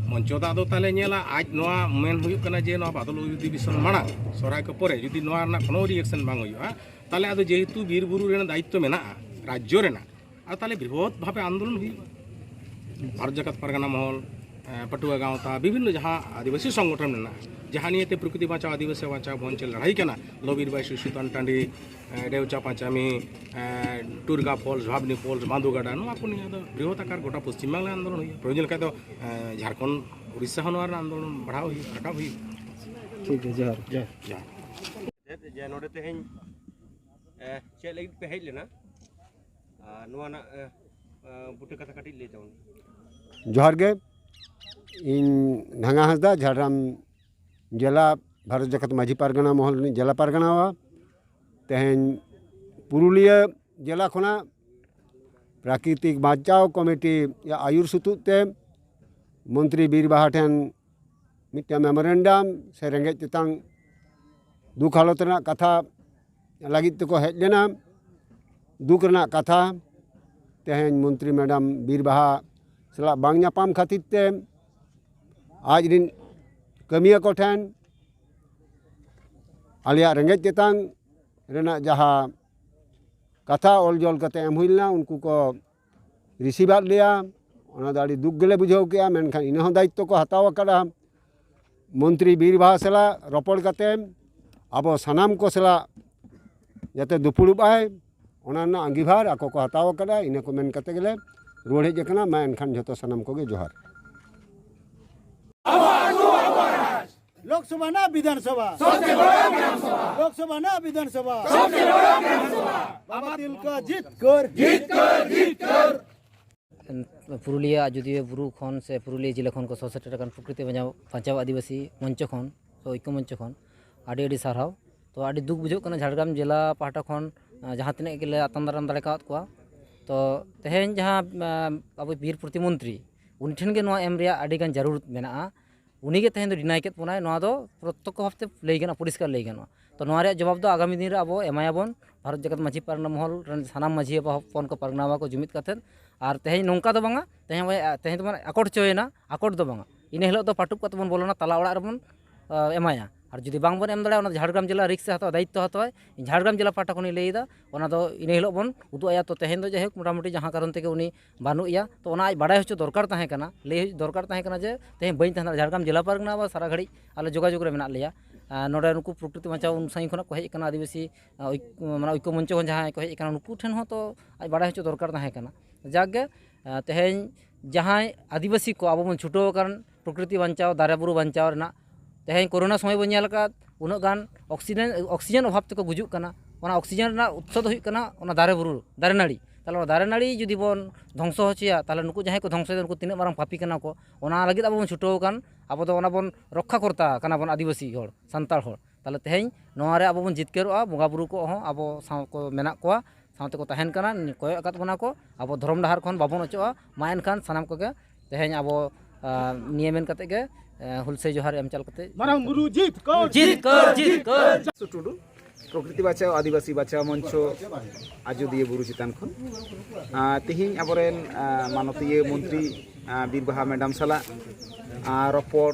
ᱢᱚᱧᱪᱚ ᱫᱚ ᱟᱫᱚ ᱛᱟᱦᱞᱮ ᱧᱮᱞᱟ, ᱟᱡ ᱱᱚᱣᱟ ᱢᱮᱱ ᱦᱩᱭᱩᱜ ᱠᱟᱱᱟ ᱡᱮ ᱱᱚᱣᱟ ᱵᱟᱫᱚᱞ ᱚᱫᱷᱤᱵᱮᱥᱚᱱ ᱢᱟᱲᱟᱝ, ᱥᱚᱦᱨᱟᱭ ᱠᱚ ᱯᱚᱨᱮ ᱡᱩᱫᱤ ᱱᱚᱣᱟ ᱨᱮᱱᱟᱜ ᱠᱳᱱᱳ ᱨᱤᱭᱮᱠᱥᱚᱱ ᱵᱟᱝ ᱦᱩᱭᱩᱜᱼᱟ, ᱛᱟᱦᱞᱮ ᱟᱫᱚ ᱡᱮᱦᱮᱛᱩ ᱵᱤᱨ ᱵᱩᱨᱩ ᱨᱮᱱᱟᱜ ᱫᱟᱭᱤᱛᱛᱚ ᱢᱮᱱᱟᱜᱼᱟ ᱨᱟᱡᱽᱡᱚ ᱨᱮᱱᱟᱜ, ᱟᱨ ᱛᱟᱦᱞᱮ ᱵᱨᱤᱦᱚᱛ ᱵᱷᱟᱵᱮ ᱟᱱᱫᱳᱞᱚᱱ ᱦᱩᱭᱩᱜᱼᱟ᱾ ᱵᱷᱟᱨᱚᱛ ᱡᱟᱠᱟᱛ ᱯᱟᱨᱜᱟᱱᱟ ᱢᱚᱦᱚᱞ, ᱮ, ᱯᱟᱹᱴᱷᱩᱣᱟᱹ ᱜᱟᱶᱛᱟ, ᱵᱤᱵᱷᱤᱱᱱᱚ ᱡᱟᱦᱟᱸ ᱟᱹᱫᱤᱵᱟᱹᱥᱤ ᱥᱚᱝᱜᱚᱴᱷᱚᱱ ᱢᱮᱱᱟᱜᱼᱟ, ᱡᱟᱦᱟᱸ ᱱᱤᱭᱮᱛᱮ ᱯᱨᱚᱠᱨᱤᱛᱤ ᱵᱟᱧᱪᱟᱣ, ᱟᱹᱫᱤᱵᱟᱹᱥᱤ ᱵᱟᱧᱪᱟᱣ ᱢᱚᱧᱪᱮ ᱞᱟᱹᱲᱦᱟᱹᱭ ᱠᱟᱱᱟ, ᱞᱚᱵᱤᱨ ᱵᱟᱭᱥᱤ, ᱥᱩᱛᱟᱱ ᱴᱟᱺᱰᱤ, ᱮ, ᱰᱮᱣᱪᱟ ᱯᱟᱸᱪᱟᱢᱤ, ᱮ, ᱴᱩᱨᱜᱟ ᱯᱷᱚᱞᱥ, ᱵᱷᱟᱵᱽᱱᱤ ᱯᱷᱚᱞᱥ, ᱵᱟᱸᱫᱩ ᱜᱟᱰᱟ, ᱱᱚᱣᱟ ᱠᱚ ᱱᱤᱭᱮ ᱫᱚ ᱵᱨᱤᱦᱚᱛ ᱟᱠᱟᱨ ᱜᱚᱴᱟ ᱯᱚᱥᱪᱤᱢ ᱵᱟᱝᱞᱟ ᱟᱱᱫᱳᱞᱚᱱ ᱦᱩᱭᱩᱜᱼᱟ᱾ ᱯᱨᱚᱭᱳᱡᱚᱱ ᱞᱮᱠᱷᱟᱡ ᱫᱚ, ᱮ, ᱡᱷᱟᱲᱠᱷᱚᱸᱰ, ᱩᱲᱤᱥᱥᱟ ᱦᱚᱸ ᱱᱚᱣᱟ ᱨᱮᱱᱟᱜ ᱟᱱᱫᱳᱞᱚᱱ ᱵᱟᱲᱦᱟᱣ ᱦᱩᱭᱩᱜᱼᱟ, ᱨᱟᱠᱟᱵ ᱦᱩᱭᱩᱜᱼᱟ᱾ ᱴᱷᱤᱠ ᱜᱮᱭᱟ, ᱡᱚᱦᱟᱨ, ᱡᱚᱦᱟᱨ᱾ ᱡᱚᱦᱟᱨ᱾ ᱡᱮ ᱱᱚᱰᱮ ᱛᱮᱦᱮᱧ, ᱮ, ᱪᱮᱫ ᱞᱟᱹᱜᱤᱫ ᱯᱮ ᱦᱮᱡ ᱞᱮᱱᱟ? ᱟᱨ ᱱᱚᱣᱟ ᱨᱮᱱᱟᱜ, ᱮ, ᱮ, ᱵᱩᱴᱟᱹ ᱠᱟᱛᱷᱟ ᱠᱟᱹᱴᱤᱡ ᱞᱟᱹᱭ ᱛᱟᱵᱚᱱ ᱢᱮ᱾ ᱡᱚᱦᱟᱨ ᱜᱮ, ᱤᱧ ᱰᱷᱟᱝᱜᱟ ᱦᱟᱸᱥᱫᱟ, ᱡᱷᱟᱲᱜᱨᱟᱢ ᱡᱮᱞᱟ ᱵᱷᱟᱨᱚᱛ ᱡᱟᱠᱟᱛ ᱢᱟᱹᱡᱷᱤ ᱯᱟᱨᱜᱟᱱᱟ ᱢᱚᱦᱚᱞ ᱨᱤᱱᱤᱡ ᱡᱮᱞᱟ ᱯᱟᱨᱜᱟᱱᱟᱣᱟ᱾ ᱛᱮᱦᱮᱧ ᱯᱩᱨᱩᱞᱤᱭᱟᱹ ᱡᱮᱞᱟ ᱠᱷᱚᱱᱟᱜ ᱯᱨᱟᱠᱨᱤᱛᱤᱠ ᱵᱟᱧᱪᱟᱣ ᱠᱚᱢᱤᱴᱤ ᱟᱹᱭᱩᱨ ᱥᱩᱛᱩᱜ ᱛᱮ ᱢᱚᱱᱛᱨᱤ ᱵᱤᱨ ᱵᱟᱦᱟ ᱴᱷᱮᱱ ᱢᱤᱫᱴᱟᱝ ᱢᱮᱢᱳᱨᱮᱱᱰᱟᱢ ᱥᱮ ᱨᱮᱸᱜᱮᱡ ᱛᱮᱛᱟᱝ ᱫᱩᱠ ᱦᱟᱞᱚᱛ ᱨᱮᱱᱟᱜ ᱠᱟᱛᱷᱟ ᱞᱟᱹᱜᱤᱫ ᱛᱮᱠᱚ ᱦᱮᱡ ᱞᱮᱱᱟ᱾ ᱫᱩᱠ ᱨᱮᱱᱟᱜ ᱠᱟᱛᱷᱟ, ᱛᱮᱦᱮᱧ ᱢᱚᱱᱛᱨᱤ ᱢᱮᱰᱟᱢ ᱵᱤᱨ ᱵᱟᱦᱟ ᱥᱟᱞᱟᱜ ᱵᱟᱝ ᱧᱟᱯᱟᱢ ᱠᱷᱟᱹᱛᱤᱨ ᱛᱮ ᱟᱡ ᱨᱤᱱ ᱠᱟᱹᱢᱤᱭᱟᱹ ᱠᱚ ᱴᱷᱮᱱ ᱟᱞᱮᱭᱟᱜ ᱨᱮᱸᱜᱮᱡ ᱛᱮᱛᱟᱝ ᱨᱮᱱᱟᱜ ᱡᱟᱦᱟᱸ ᱠᱟᱛᱷᱟ ᱚᱞ ᱡᱚᱞ ᱠᱟᱛᱮ ᱮᱢ ᱦᱩᱭ ᱞᱮᱱᱟ, ᱩᱱᱠᱩ ᱠᱚ ᱨᱤᱥᱤᱵᱷ ᱟᱫ ᱞᱮᱭᱟ᱾ ᱚᱱᱟ ᱫᱚ ᱟᱹᱰᱤ ᱫᱩᱠ ᱜᱮᱞᱮ ᱵᱩᱡᱷᱟᱹᱣ ᱠᱮᱜᱼᱟ᱾ ᱢᱮᱱᱠᱷᱟᱱ ᱤᱱᱟᱹ ᱦᱚᱸ ᱫᱟᱭᱤᱛᱛᱚ ᱠᱚ ᱦᱟᱛᱟᱣ ᱟᱠᱟᱫᱟ᱾ ᱢᱚᱱᱛᱨᱤ ᱵᱤᱨ ᱵᱟᱦᱟ ᱥᱟᱞᱟᱜ ᱨᱚᱯᱚᱲ ᱠᱟᱛᱮ ᱟᱵᱚ ᱥᱟᱱᱟᱢ ᱠᱚ ᱥᱟᱞᱟᱜ ᱡᱟᱛᱮ ᱫᱩᱯᱩᱲᱩᱵ ᱟᱭ, ᱚᱱᱟ ᱨᱮᱱᱟᱜ ᱟᱸᱜᱤᱵᱷᱟᱨ ᱟᱠᱚ ᱠᱚ ᱦᱟᱛᱟᱣ ᱟᱠᱟᱫᱟ᱾ ᱤᱱᱟᱹ ᱠᱚ ᱢᱮᱱ ᱠᱟᱛᱮ ᱜᱮᱞᱮ ᱨᱩᱣᱟᱹᱲ ᱦᱮᱡ ᱟᱠᱟᱱᱟ᱾ ᱢᱟ ᱮᱱᱠᱷᱟᱱ ᱡᱷᱚᱛᱚ ᱥᱟᱱᱟᱢ ᱠᱚᱜᱮ ᱡᱚᱦᱟᱨ᱾ ᱞᱳᱠᱥᱚᱵᱷᱟ ᱱᱟ ᱵᱤᱫᱷᱟᱱᱥᱚᱵᱷᱟ, ᱥᱚᱵᱥᱮ ᱵᱚᱲᱟ ᱜᱨᱟᱢ ᱥᱚᱵᱷᱟ᱾ ᱞᱳᱠᱥᱚᱵᱷᱟ ᱱᱟ ᱵᱤᱫᱷᱟᱱᱥᱚᱵᱷᱟ, ᱥᱚᱵᱥᱮ ᱵᱚᱲᱟ ᱜᱨᱟᱢ ᱥᱚᱵᱷᱟ᱾ ᱵᱟᱵᱟ ᱛᱤᱞᱠᱟ ᱡᱤᱛᱠᱟᱨ, ᱡᱤᱛᱠᱟᱨ, ᱡᱤᱛᱠᱟᱨ᱾ ᱯᱩᱨᱩᱞᱤᱭᱟᱹ ᱟᱡᱚᱫᱤᱭᱟᱹ ᱵᱩᱨᱩ ᱠᱷᱚᱱ ᱥᱮ ᱯᱩᱨᱩᱞᱤᱭᱟᱹ ᱡᱮᱞᱟ ᱠᱷᱚᱱ ᱠᱚ ᱥᱚᱦᱚᱨ ᱥᱮᱴᱮᱨ ᱟᱠᱟᱱ ᱯᱨᱚᱠᱨᱤᱛᱤ ᱵᱟᱧᱪᱟᱣ, ᱵᱟᱧᱪᱟᱣ ᱟᱹᱫᱤᱵᱟᱹᱥᱤ ᱢᱚᱧᱪᱚ ᱠᱷᱚᱱ, ᱥᱮ ᱳᱭᱠᱚ ᱢᱚᱧᱪᱚ ᱠᱷᱚᱱ ᱟᱹᱰᱤ ᱟᱹᱰᱤ ᱥᱟᱨᱦᱟᱣ᱾ ᱛᱚ, ᱟᱹᱰᱤ ᱫᱩᱠ ᱵᱩᱡᱷᱟᱹᱜ ᱠᱟᱱᱟ, ᱡᱷᱟᱲᱜᱨᱟᱢ ᱡᱮᱞᱟ ᱯᱟᱦᱴᱟ ᱠᱷᱚᱱ, ᱟᱸ, ᱡᱟᱦᱟᱸ ᱛᱤᱱᱟᱹᱜ ᱜᱮᱞᱮ ᱟᱛᱟᱝ ᱫᱟᱨᱟᱢ ᱫᱟᱲᱮ ᱠᱟᱣᱟᱫ ᱠᱚᱣᱟ᱾ ᱛᱚ, ᱛᱮᱦᱮᱧ ᱡᱟᱦᱟᱸ, ᱟᱸ, ᱟᱵᱚ ᱵᱤᱨ ᱯᱨᱚᱛᱤᱢᱚᱱᱛᱨᱤ, ᱩᱱᱤ ᱴᱷᱮᱱ ᱜᱮ ᱱᱚᱣᱟ ᱮᱢ ᱨᱮᱭᱟᱜ ᱟᱹᱰᱤ ᱜᱟᱱ ᱡᱟᱹᱨᱩᱲ ᱢᱮᱱᱟᱜᱼᱟ᱾ ᱩᱱᱤ ᱜᱮ ᱛᱮᱦᱮᱧ ᱫᱚ ᱰᱤᱱᱟᱭ ᱠᱮᱫ ᱵᱚᱱᱟᱭ᱾ ᱱᱚᱣᱟ ᱫᱚ ᱯᱨᱚᱛᱛᱚᱠᱠᱷᱚ ᱵᱷᱟᱵᱽᱛᱮ ᱞᱟᱹᱭ ᱜᱟᱱᱚᱜᱼᱟ, ᱯᱚᱨᱤᱥᱠᱟᱨ ᱞᱟᱹᱭ ᱜᱟᱱᱚᱜᱼᱟ᱾ ᱛᱚ, ᱱᱚᱣᱟ ᱨᱮᱭᱟᱜ ᱡᱚᱵᱟᱵ ᱫᱚ ᱟᱜᱟᱢᱤ ᱫᱤᱱ ᱨᱮ ᱟᱵᱚ ᱮᱢᱟᱭᱟᱵᱚᱱ᱾ ᱵᱷᱟᱨᱚᱛ ᱡᱟᱠᱟᱛ ᱢᱟᱹᱡᱷᱤ ᱯᱟᱨᱜᱟᱱᱟ ᱢᱚᱦᱚᱞ ᱨᱮᱱ ᱥᱟᱱᱟᱢ ᱢᱟᱹᱡᱷᱤ ᱵᱟᱵᱟ ᱦᱚᱯᱚᱱ ᱠᱚ ᱯᱟᱨᱜᱟᱱᱟ ᱵᱟᱵᱟ ᱠᱚ ᱡᱩᱢᱤᱫ ᱠᱟᱛᱮᱫ᱾ ᱟᱨ ᱛᱮᱦᱮᱧ ᱱᱚᱝᱠᱟ ᱫᱚ ᱵᱟᱝᱟ, ᱛᱮᱦᱮᱧ ᱵᱚᱱ, ᱛᱮᱦᱮᱧ ᱫᱚᱵᱚᱱ ᱟᱠᱚᱴ ᱦᱚᱪᱚᱭᱮᱱᱟ, ᱟᱠᱚᱴ ᱫᱚ ᱵᱟᱝᱟ᱾ ᱤᱱᱟᱹ ᱦᱤᱞᱳᱜ ᱫᱚ ᱯᱟᱹᱴᱩᱵ ᱠᱟᱛᱮ ᱵᱚᱱ ᱵᱚᱞᱚᱱᱟ, ᱛᱟᱞᱟ ᱚᱲᱟᱜ ᱨᱮᱵᱚᱱ, ᱟ, ᱮᱢᱟᱭᱟ᱾ ᱟᱨ ᱡᱩᱫᱤ ᱵᱟᱝ ᱵᱚᱱ ᱮᱢ ᱫᱟᱲᱮᱭᱟᱜᱼᱟ, ᱚᱱᱟ ᱫᱚ ᱡᱷᱟᱲᱜᱨᱟᱢ ᱡᱮᱞᱟ ᱨᱤᱠᱥ ᱮ ᱦᱟᱛᱟᱣᱟ, ᱫᱟᱭᱤᱛᱛᱚ ᱦᱟᱛᱟᱣᱟᱭ᱾ ᱤᱧ ᱡᱷᱟᱲᱜᱨᱟᱢ ᱡᱮᱞᱟ ᱯᱟᱦᱴᱟ ᱠᱷᱚᱱᱤᱧ ᱞᱟᱹᱭᱮᱫᱟ, ᱚᱱᱟ ᱫᱚ ᱤᱱᱟᱹ ᱦᱤᱞᱳᱜ ᱵᱚᱱ ᱩᱫᱩᱜ ᱟᱭᱟ᱾ ᱛᱚ, ᱛᱮᱦᱮᱧ ᱫᱚ ᱡᱟᱭᱦᱳᱠ ᱢᱚᱴᱟᱢᱩᱴᱤ ᱡᱟᱦᱟᱸ ᱠᱟᱨᱚᱱ ᱛᱮᱜᱮ ᱩᱱᱤ ᱵᱟᱹᱱᱩᱜ ᱮᱭᱟ, ᱛᱚ, ᱚᱱᱟ ᱟᱡ ᱵᱟᱰᱟᱭ ᱦᱚᱪᱚ ᱫᱚᱨᱠᱟᱨ ᱛᱟᱦᱮᱸ ᱠᱟᱱᱟ, ᱞᱟᱹᱭ ᱫᱚᱨᱠᱟᱨ ᱛᱟᱦᱮᱸ ᱠᱟᱱᱟ ᱡᱮ ᱛᱮᱦᱮᱧ ᱵᱟᱹᱧ ᱛᱟᱦᱮᱸ ᱫᱟᱲᱮᱭᱟᱜᱼᱟ᱾ ᱡᱷᱟᱲᱜᱨᱟᱢ ᱡᱮᱞᱟ ᱯᱟᱨᱜᱟᱱᱟ ᱵᱟ ᱥᱟᱨᱟ ᱜᱷᱟᱹᱲᱤᱡ ᱟᱞᱮ ᱡᱳᱜᱟᱡᱳᱜᱽ ᱨᱮ ᱢᱮᱱᱟᱜ ᱞᱮᱭᱟ᱾ ᱟᱨ ᱱᱚᱰᱮ ᱱᱩᱠᱩ ᱯᱨᱚᱠᱨᱤᱛᱤ ᱵᱟᱧᱪᱟᱣ ᱩᱱ ᱥᱟᱺᱜᱤᱧ ᱠᱷᱚᱱᱟᱜ ᱠᱚ ᱦᱮᱡ ᱟᱠᱟᱱᱟ, ᱟᱹᱫᱤᱵᱟᱹᱥᱤ, ᱟ, ᱳᱭ-, ᱢᱟᱱᱮ ᱳᱭᱠᱚ ᱢᱚᱧᱪᱚ ᱠᱷᱚᱱ ᱡᱟᱦᱟᱸᱭ ᱠᱚ ᱦᱮᱡ ᱟᱠᱟᱱᱟ, ᱱᱩᱠᱩ ᱴᱷᱮᱱ ᱦᱚᱸ ᱛᱚ ᱟᱡ ᱵᱟᱰᱟᱭ ᱦᱚᱪᱚ ᱫᱚᱨᱠᱟᱨ ᱛᱟᱦᱮᱸ ᱠᱟᱱᱟ᱾ ᱡᱟᱠ ᱜᱮ, ᱟ, ᱛᱮᱦᱮᱧ ᱡᱟᱦᱟᱸᱭ ᱟᱹᱫᱤᱵᱟᱹᱥᱤ ᱠᱚ ᱟᱵᱚ ᱵᱚᱱ ᱪᱷᱩᱴᱟᱹᱣ ᱟᱠᱟᱱ ᱯᱨᱚᱠᱨᱤᱛᱤ ᱵᱟᱧᱪᱟᱣ, ᱫᱟᱨᱮ ᱵᱩᱨᱩ ᱵᱟᱧᱪᱟᱣ ᱨᱮᱱᱟᱜ, ᱛᱮᱦᱮᱧ ᱠᱳᱨᱳᱱᱟ ᱥᱚᱢᱚᱭ ᱵᱚᱱ ᱧᱮᱞ ᱟᱠᱟᱫ, ᱩᱱᱟᱹᱜ ᱜᱟᱱ ᱚᱠᱥᱤᱡᱮᱱ, ᱚᱠᱥᱤᱡᱮᱱ ᱚᱵᱷᱟᱵ ᱛᱮᱠᱚ ᱜᱩᱡᱩᱜ ᱠᱟᱱᱟ᱾ ᱚᱱᱟ ᱚᱠᱥᱤᱡᱮᱱ ᱨᱮᱱᱟᱜ ᱩᱛᱥᱚ ᱫᱚ ᱦᱩᱭᱩᱜ ᱠᱟᱱᱟ ᱚᱱᱟ ᱫᱟᱨᱮ ᱵᱩᱨᱩ, ᱫᱟᱨᱮ ᱱᱟᱹᱲᱤ᱾ ᱛᱟᱦᱚᱞᱮ ᱚᱱᱟ ᱫᱟᱨᱮ ᱱᱟᱹᱲᱤ ᱡᱩᱫᱤ ᱵᱚᱱ ᱫᱷᱚᱝᱥᱚ ᱦᱚᱪᱚᱭᱟ, ᱛᱟᱦᱚᱞᱮ ᱱᱩᱠᱩ ᱡᱟᱦᱟᱸᱭ ᱠᱚ ᱫᱷᱚᱝᱥᱚᱭᱮᱫᱟ, ᱱᱩᱠᱩ ᱛᱤᱱᱟᱹᱜ ᱢᱟᱨᱟᱝ ᱯᱟᱯᱤ ᱠᱟᱱᱟ ᱠᱚ᱾ ᱚᱱᱟ ᱞᱟᱹᱜᱤᱫ ᱟᱵᱚ ᱵᱚᱱ ᱪᱷᱩᱴᱟᱹᱣ ᱟᱠᱟᱱ, ᱟᱵᱚ ᱫᱚ ᱚᱱᱟ ᱵᱚᱱ ᱨᱚᱠᱠᱷᱟ ᱠᱚᱨᱛᱟ ᱠᱟᱱᱟ ᱵᱚᱱ, ᱟᱹᱫᱤᱵᱟᱹᱥᱤ ᱦᱚᱲ, ᱥᱟᱱᱛᱟᱲ ᱦᱚᱲ᱾ ᱛᱟᱦᱚᱞᱮ ᱛᱮᱦᱮᱧ ᱱᱚᱣᱟ ᱨᱮ ᱟᱵᱚ ᱵᱚᱱ ᱡᱤᱛᱠᱟᱹᱨᱚᱜᱼᱟ, ᱵᱚᱸᱜᱟ ᱵᱩᱨᱩ ᱠᱚ ᱦᱚᱸ ᱟᱵᱚ ᱥᱟᱶ ᱠᱚ ᱢᱮᱱᱟᱜ ᱠᱚᱣᱟ, ᱥᱟᱶᱛᱮ ᱠᱚ ᱛᱟᱦᱮᱱ ᱠᱟᱱᱟ, ᱠᱚᱭᱚᱜ ᱟᱠᱟᱫ ᱵᱚᱱᱟ ᱠᱚ, ᱟᱵᱚ ᱫᱷᱚᱨᱚᱢ ᱰᱟᱦᱟᱨ ᱠᱷᱚᱱ ᱵᱟᱵᱚᱱ ᱚᱪᱚᱜᱼᱟ᱾ ᱢᱟ ᱮᱱᱠᱷᱟᱱ ᱥᱟᱱᱟᱢ ᱠᱚᱜᱮ ᱛᱮᱦᱮᱧ ᱟᱵᱚ, ᱟ, ᱱᱤᱭᱟᱹ ᱢᱮᱱ ᱠᱟᱛᱮ ᱜᱮ, ᱮ, ᱦᱩᱞᱥᱟᱹᱭ ᱡᱚᱦᱟᱨ ᱮᱢ ᱪᱟᱞ ᱠᱟᱛᱮ ᱢᱟᱨᱟᱝ ᱵᱩᱨᱩ ᱡᱤᱛᱠᱟᱹᱨ᱾ ᱡᱤᱛᱠᱟᱹᱨ, ᱡᱤᱛᱠᱟᱹᱨ᱾ ᱥᱩ ᱴᱩᱰᱩ, ᱯᱨᱚᱠᱨᱤᱛᱤ ᱵᱟᱧᱪᱟᱣ ᱟᱹᱫᱤᱵᱟᱹᱥᱤ ᱵᱟᱧᱪᱟᱣ ᱢᱚᱧᱪᱚ ᱟᱡᱚᱫᱤᱭᱟᱹ ᱵᱩᱨᱩ ᱪᱮᱛᱟᱱ ᱠᱷᱚᱱ, ᱟ, ᱛᱮᱦᱮᱧ ᱟᱵᱚᱨᱮᱱ, ᱟ, ᱢᱟᱱᱚᱛᱤᱭᱟᱹ ᱢᱚᱱᱛᱨᱤ, ᱟ, ᱵᱤᱨ ᱵᱟᱦᱟ ᱢᱮᱰᱟᱢ ᱥᱟᱞᱟᱜ, ᱟ, ᱨᱚᱯᱚᱲ,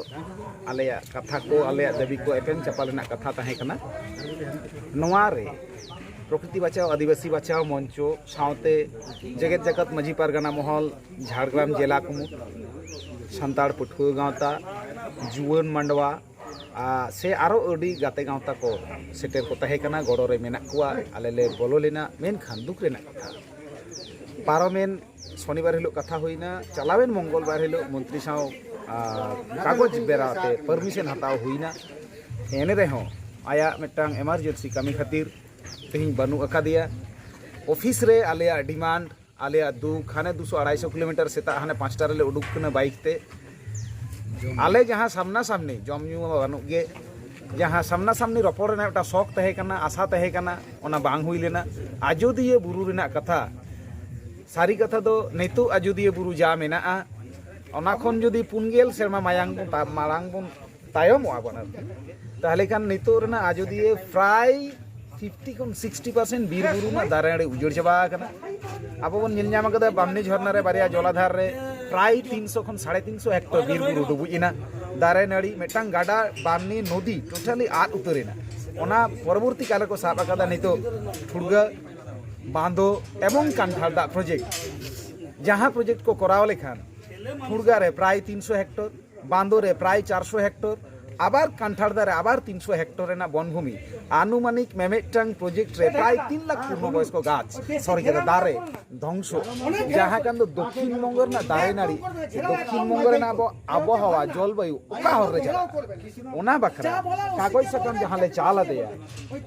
ᱟᱞᱮᱭᱟᱜ ᱠᱟᱛᱷᱟ ᱠᱚ, ᱟᱞᱮᱭᱟᱜ ᱫᱟᱹᱵᱤ ᱠᱚ ᱮᱯᱮᱢ ᱪᱟᱯᱟᱞ ᱨᱮᱱᱟᱜ ᱠᱟᱛᱷᱟ ᱛᱟᱦᱮᱸ ᱠᱟᱱᱟ᱾ ᱱᱚᱣᱟ ᱨᱮ ᱯᱨᱚᱠᱨᱤᱛᱤ ᱵᱟᱪᱟᱣ, ᱟᱹᱫᱤᱵᱟᱹᱥᱤ ᱵᱟᱪᱟᱣ ᱢᱚᱧᱪᱚ ᱥᱟᱶᱛᱮ ᱡᱮᱜᱮᱛ ᱡᱟᱠᱟᱛ ᱢᱟᱹᱡᱷᱤ ᱯᱟᱨᱜᱟᱱᱟ ᱢᱚᱦᱚᱞ, ᱡᱷᱟᱲᱜᱨᱟᱢ ᱡᱮᱞᱟ ᱠᱩᱢᱩᱴ, ᱥᱟᱱᱛᱟᱲ ᱯᱟᱹᱴᱷᱩᱣᱟᱹ ᱜᱟᱶᱛᱟ, ᱡᱩᱣᱟᱹᱱ ᱢᱟᱰᱣᱟ, ᱟᱨ ᱥᱮ ᱟᱨᱚ ᱟᱹᱰᱤ ᱜᱟᱛᱮ ᱜᱟᱶᱛᱟ ᱠᱚ ᱥᱮᱴᱮᱨ ᱠᱚ ᱛᱟᱦᱮᱸ ᱠᱟᱱᱟ, ᱜᱚᱲᱚ ᱨᱮ ᱢᱮᱱᱟᱜ ᱠᱚᱣᱟ᱾ ᱟᱞᱮ ᱞᱮ ᱵᱚᱞᱚ ᱞᱮᱱᱟ, ᱢᱮᱱᱠᱷᱟᱱ ᱫᱩᱠ ᱨᱮᱱᱟᱜ ᱠᱟᱛᱷᱟ, ᱯᱟᱨᱚᱢᱮᱱ ᱥᱚᱱᱤᱵᱟᱨ ᱦᱤᱞᱳᱜ ᱠᱟᱛᱷᱟ ᱦᱩᱭᱱᱟ, ᱪᱟᱞᱟᱣᱮᱱ ᱢᱚᱝᱜᱚᱞ ᱵᱟᱨ ᱦᱤᱞᱳᱜ ᱢᱚᱱᱛᱨᱤ ᱥᱟᱶ ᱟᱨ ᱠᱟᱜᱚᱡᱽ ᱵᱮᱨᱟᱣ ᱛᱮ ᱯᱟᱨᱢᱤᱥᱚᱱ ᱦᱟᱛᱟᱣ ᱦᱩᱭᱱᱟ᱾ ᱮᱱ ᱨᱮᱦᱚᱸ ᱟᱭᱟᱜ ᱢᱤᱫᱴᱟᱝ ᱮᱢᱟᱨᱡᱮᱱᱥᱤ ᱠᱟᱹᱢᱤ ᱠᱷᱟᱹᱛᱤᱨ ᱛᱮᱦᱮᱧ ᱵᱟᱹᱱᱩᱜ ᱟᱠᱟᱫᱮᱭᱟ᱾ ᱚᱯᱷᱤᱥ ᱨᱮ ᱟᱞᱮᱭᱟᱜ ᱰᱤᱢᱟᱱᱰ, ᱟᱞᱮᱭᱟᱜ ᱫᱩᱠ, ᱦᱟᱱᱮ ᱫᱩᱥᱚ ᱟᱲᱟᱭᱥᱚ ᱠᱤᱞᱳᱢᱤᱴᱟᱨ ᱥᱮᱛᱟᱜ ᱦᱟᱱᱮ ᱯᱟᱸᱪᱴᱟ ᱨᱮᱞᱮ ᱩᱰᱩᱠ ᱠᱟᱱᱟ ᱵᱟᱭᱤᱠ ᱛᱮ᱾ ᱟᱞᱮ ᱡᱟᱦᱟᱸ ᱥᱟᱢᱱᱟ ᱥᱟᱢᱱᱤ ᱡᱚᱢ ᱧᱩ ᱢᱟ ᱵᱟᱹᱱᱩᱜ ᱜᱮ, ᱡᱟᱦᱟᱸ ᱥᱟᱢᱱᱟ ᱥᱟᱢᱱᱤ ᱨᱚᱯᱚᱲ ᱨᱮᱱᱟᱜ ᱢᱤᱫᱴᱟᱝ ᱥᱚᱠ ᱛᱟᱦᱮᱸ ᱠᱟᱱᱟ, ᱟᱥᱟ ᱛᱟᱦᱮᱸ ᱠᱟᱱᱟ, ᱚᱱᱟ ᱵᱟᱝ ᱦᱩᱭ ᱞᱮᱱᱟ᱾ ᱟᱡᱳᱫᱤᱭᱟᱹ ᱵᱩᱨᱩ ᱨᱮᱱᱟᱜ ᱠᱟᱛᱷᱟ, ᱥᱟᱹᱨᱤ ᱠᱟᱛᱷᱟ ᱫᱚ ᱱᱤᱛᱚᱜ ᱟᱡᱳᱫᱤᱭᱟᱹ ᱵᱩᱨᱩ ᱡᱟ ᱢᱮᱱᱟᱜᱼᱟ, ᱚᱱᱟ ᱠᱷᱚᱱ ᱡᱩᱫᱤ ᱯᱩᱱ ᱜᱮᱞ ᱥᱮᱨᱢᱟ ᱢᱟᱭᱟᱝ ᱵᱚᱱ ᱛᱟ-, ᱢᱟᱲᱟᱝ ᱵᱚᱱ ᱛᱟᱭᱚᱢᱚᱜᱼᱟ ᱵᱚᱱ ᱟᱨᱠᱤ, ᱛᱟᱦᱚᱞᱮ ᱠᱷᱟᱱ ᱱᱤᱛᱚᱜ ᱨᱮᱱᱟᱜ ᱟᱡᱳᱫᱤᱭᱟᱹ ᱯᱨᱟᱭ ᱯᱷᱤᱯᱴᱤ ᱠᱷᱚᱱ ᱥᱤᱠᱥᱴᱤ ᱯᱟᱨᱥᱮᱱᱴ ᱵᱤᱨ ᱵᱩᱨᱩ ᱨᱮᱱᱟᱜ ᱫᱟᱨᱮ ᱱᱟᱹᱲᱤ ᱩᱡᱟᱹᱲ ᱪᱟᱵᱟ ᱟᱠᱟᱱᱟ᱾ ᱟᱵᱚ ᱵᱚᱱ ᱧᱮᱞ ᱧᱟᱢ ᱟᱠᱟᱫᱟ ᱵᱟᱢᱱᱤ ᱡᱷᱚᱨᱱᱟ ᱨᱮ ᱵᱟᱨᱭᱟ ᱡᱚᱞᱟᱫᱷᱟᱨ ᱨᱮ ᱯᱨᱟᱭ ᱛᱤᱱᱥᱚ ᱠᱷᱚᱱ ᱥᱟᱲᱮ ᱛᱤᱱᱥᱚ ᱦᱮᱠᱴᱚᱨ ᱵᱤᱨ ᱵᱩᱨᱩ ᱰᱩᱵᱩᱡ ᱮᱱᱟ᱾ ᱫᱟᱨᱮ ᱱᱟᱹᱲᱤ, ᱢᱤᱫᱴᱟᱝ ᱜᱟᱰᱟ ᱵᱟᱢᱱᱤ ᱱᱚᱫᱤ ᱴᱳᱴᱟᱞᱤ ᱟᱫ ᱩᱛᱟᱹᱨ ᱮᱱᱟ᱾ ᱚᱱᱟ ᱯᱚᱨᱚᱵᱚᱨᱛᱤ ᱠᱟᱞ ᱨᱮᱠᱚ ᱥᱟᱵ ᱟᱠᱟᱫᱟ ᱱᱤᱛᱚᱜ ᱴᱷᱩᱲᱜᱟᱹ, ᱵᱟᱸᱫᱳ ᱮᱵᱚᱝ ᱠᱟᱱᱴᱷᱟᱲ ᱫᱟᱜ ᱯᱨᱚᱡᱮᱠᱴ᱾ ᱡᱟᱦᱟᱸ ᱯᱨᱚᱡᱮᱠᱴ ᱠᱚ ᱠᱚᱨᱟᱣ ᱞᱮᱠᱷᱟᱱ ᱴᱷᱩᱲᱜᱟ ᱨᱮ ᱯᱨᱟᱭ ᱛᱤᱱᱥᱚ ᱦᱮᱠᱴᱚᱨ, ᱵᱟᱸᱫᱳ ᱨᱮ ᱯᱨᱟᱭ ᱪᱟᱨᱥᱚ ᱦᱮᱠᱴᱚᱨ, ᱟᱵᱟᱨ ᱠᱟᱱᱴᱷᱟᱲ ᱫᱟ ᱨᱮ ᱟᱵᱟᱨ ᱛᱤᱱᱥᱚ ᱦᱮᱠᱴᱚᱨ ᱨᱮᱱᱟᱜ ᱵᱚᱱᱵᱷᱩᱢᱤ, ᱟᱱᱩᱢᱟᱱᱤᱠ ᱢᱤᱢᱤᱫᱴᱟᱝ ᱯᱨᱚᱡᱮᱠᱴ ᱨᱮ ᱯᱨᱟᱭ ᱛᱤᱱ ᱞᱟᱠᱷ ᱯᱩᱨᱱᱚ ᱵᱚᱭᱚᱥᱠᱚ ᱜᱟᱪᱷ, ᱥᱚᱨᱤ, ᱪᱮᱫ ᱫᱟᱨᱮ ᱫᱷᱚᱝᱥᱚ, ᱡᱟᱦᱟᱸ ᱠᱟᱱ ᱫᱚ ᱫᱚᱠᱠᱷᱤᱱ ᱵᱚᱝᱜᱚ ᱨᱮᱱᱟᱜ ᱫᱟᱨᱮ ᱱᱟᱹᱲᱤ, ᱫᱚᱠᱠᱷᱤᱱ ᱵᱚᱝᱜᱚ ᱨᱮᱱᱟᱜ ᱟᱵᱚ ᱟᱵᱚᱦᱟᱣᱟ, ᱡᱚᱞᱵᱟᱭᱩ ᱚᱠᱟ ᱦᱚᱨ ᱨᱮ ᱪᱟᱞᱟᱜ ᱠᱟᱱᱟ, ᱚᱱᱟ ᱵᱟᱠᱷᱨᱟ ᱠᱟᱜᱚᱡᱽ ᱥᱟᱠᱟᱢ ᱡᱟᱦᱟᱸ ᱞᱮ ᱪᱟᱞ ᱟᱫᱮᱭᱟ,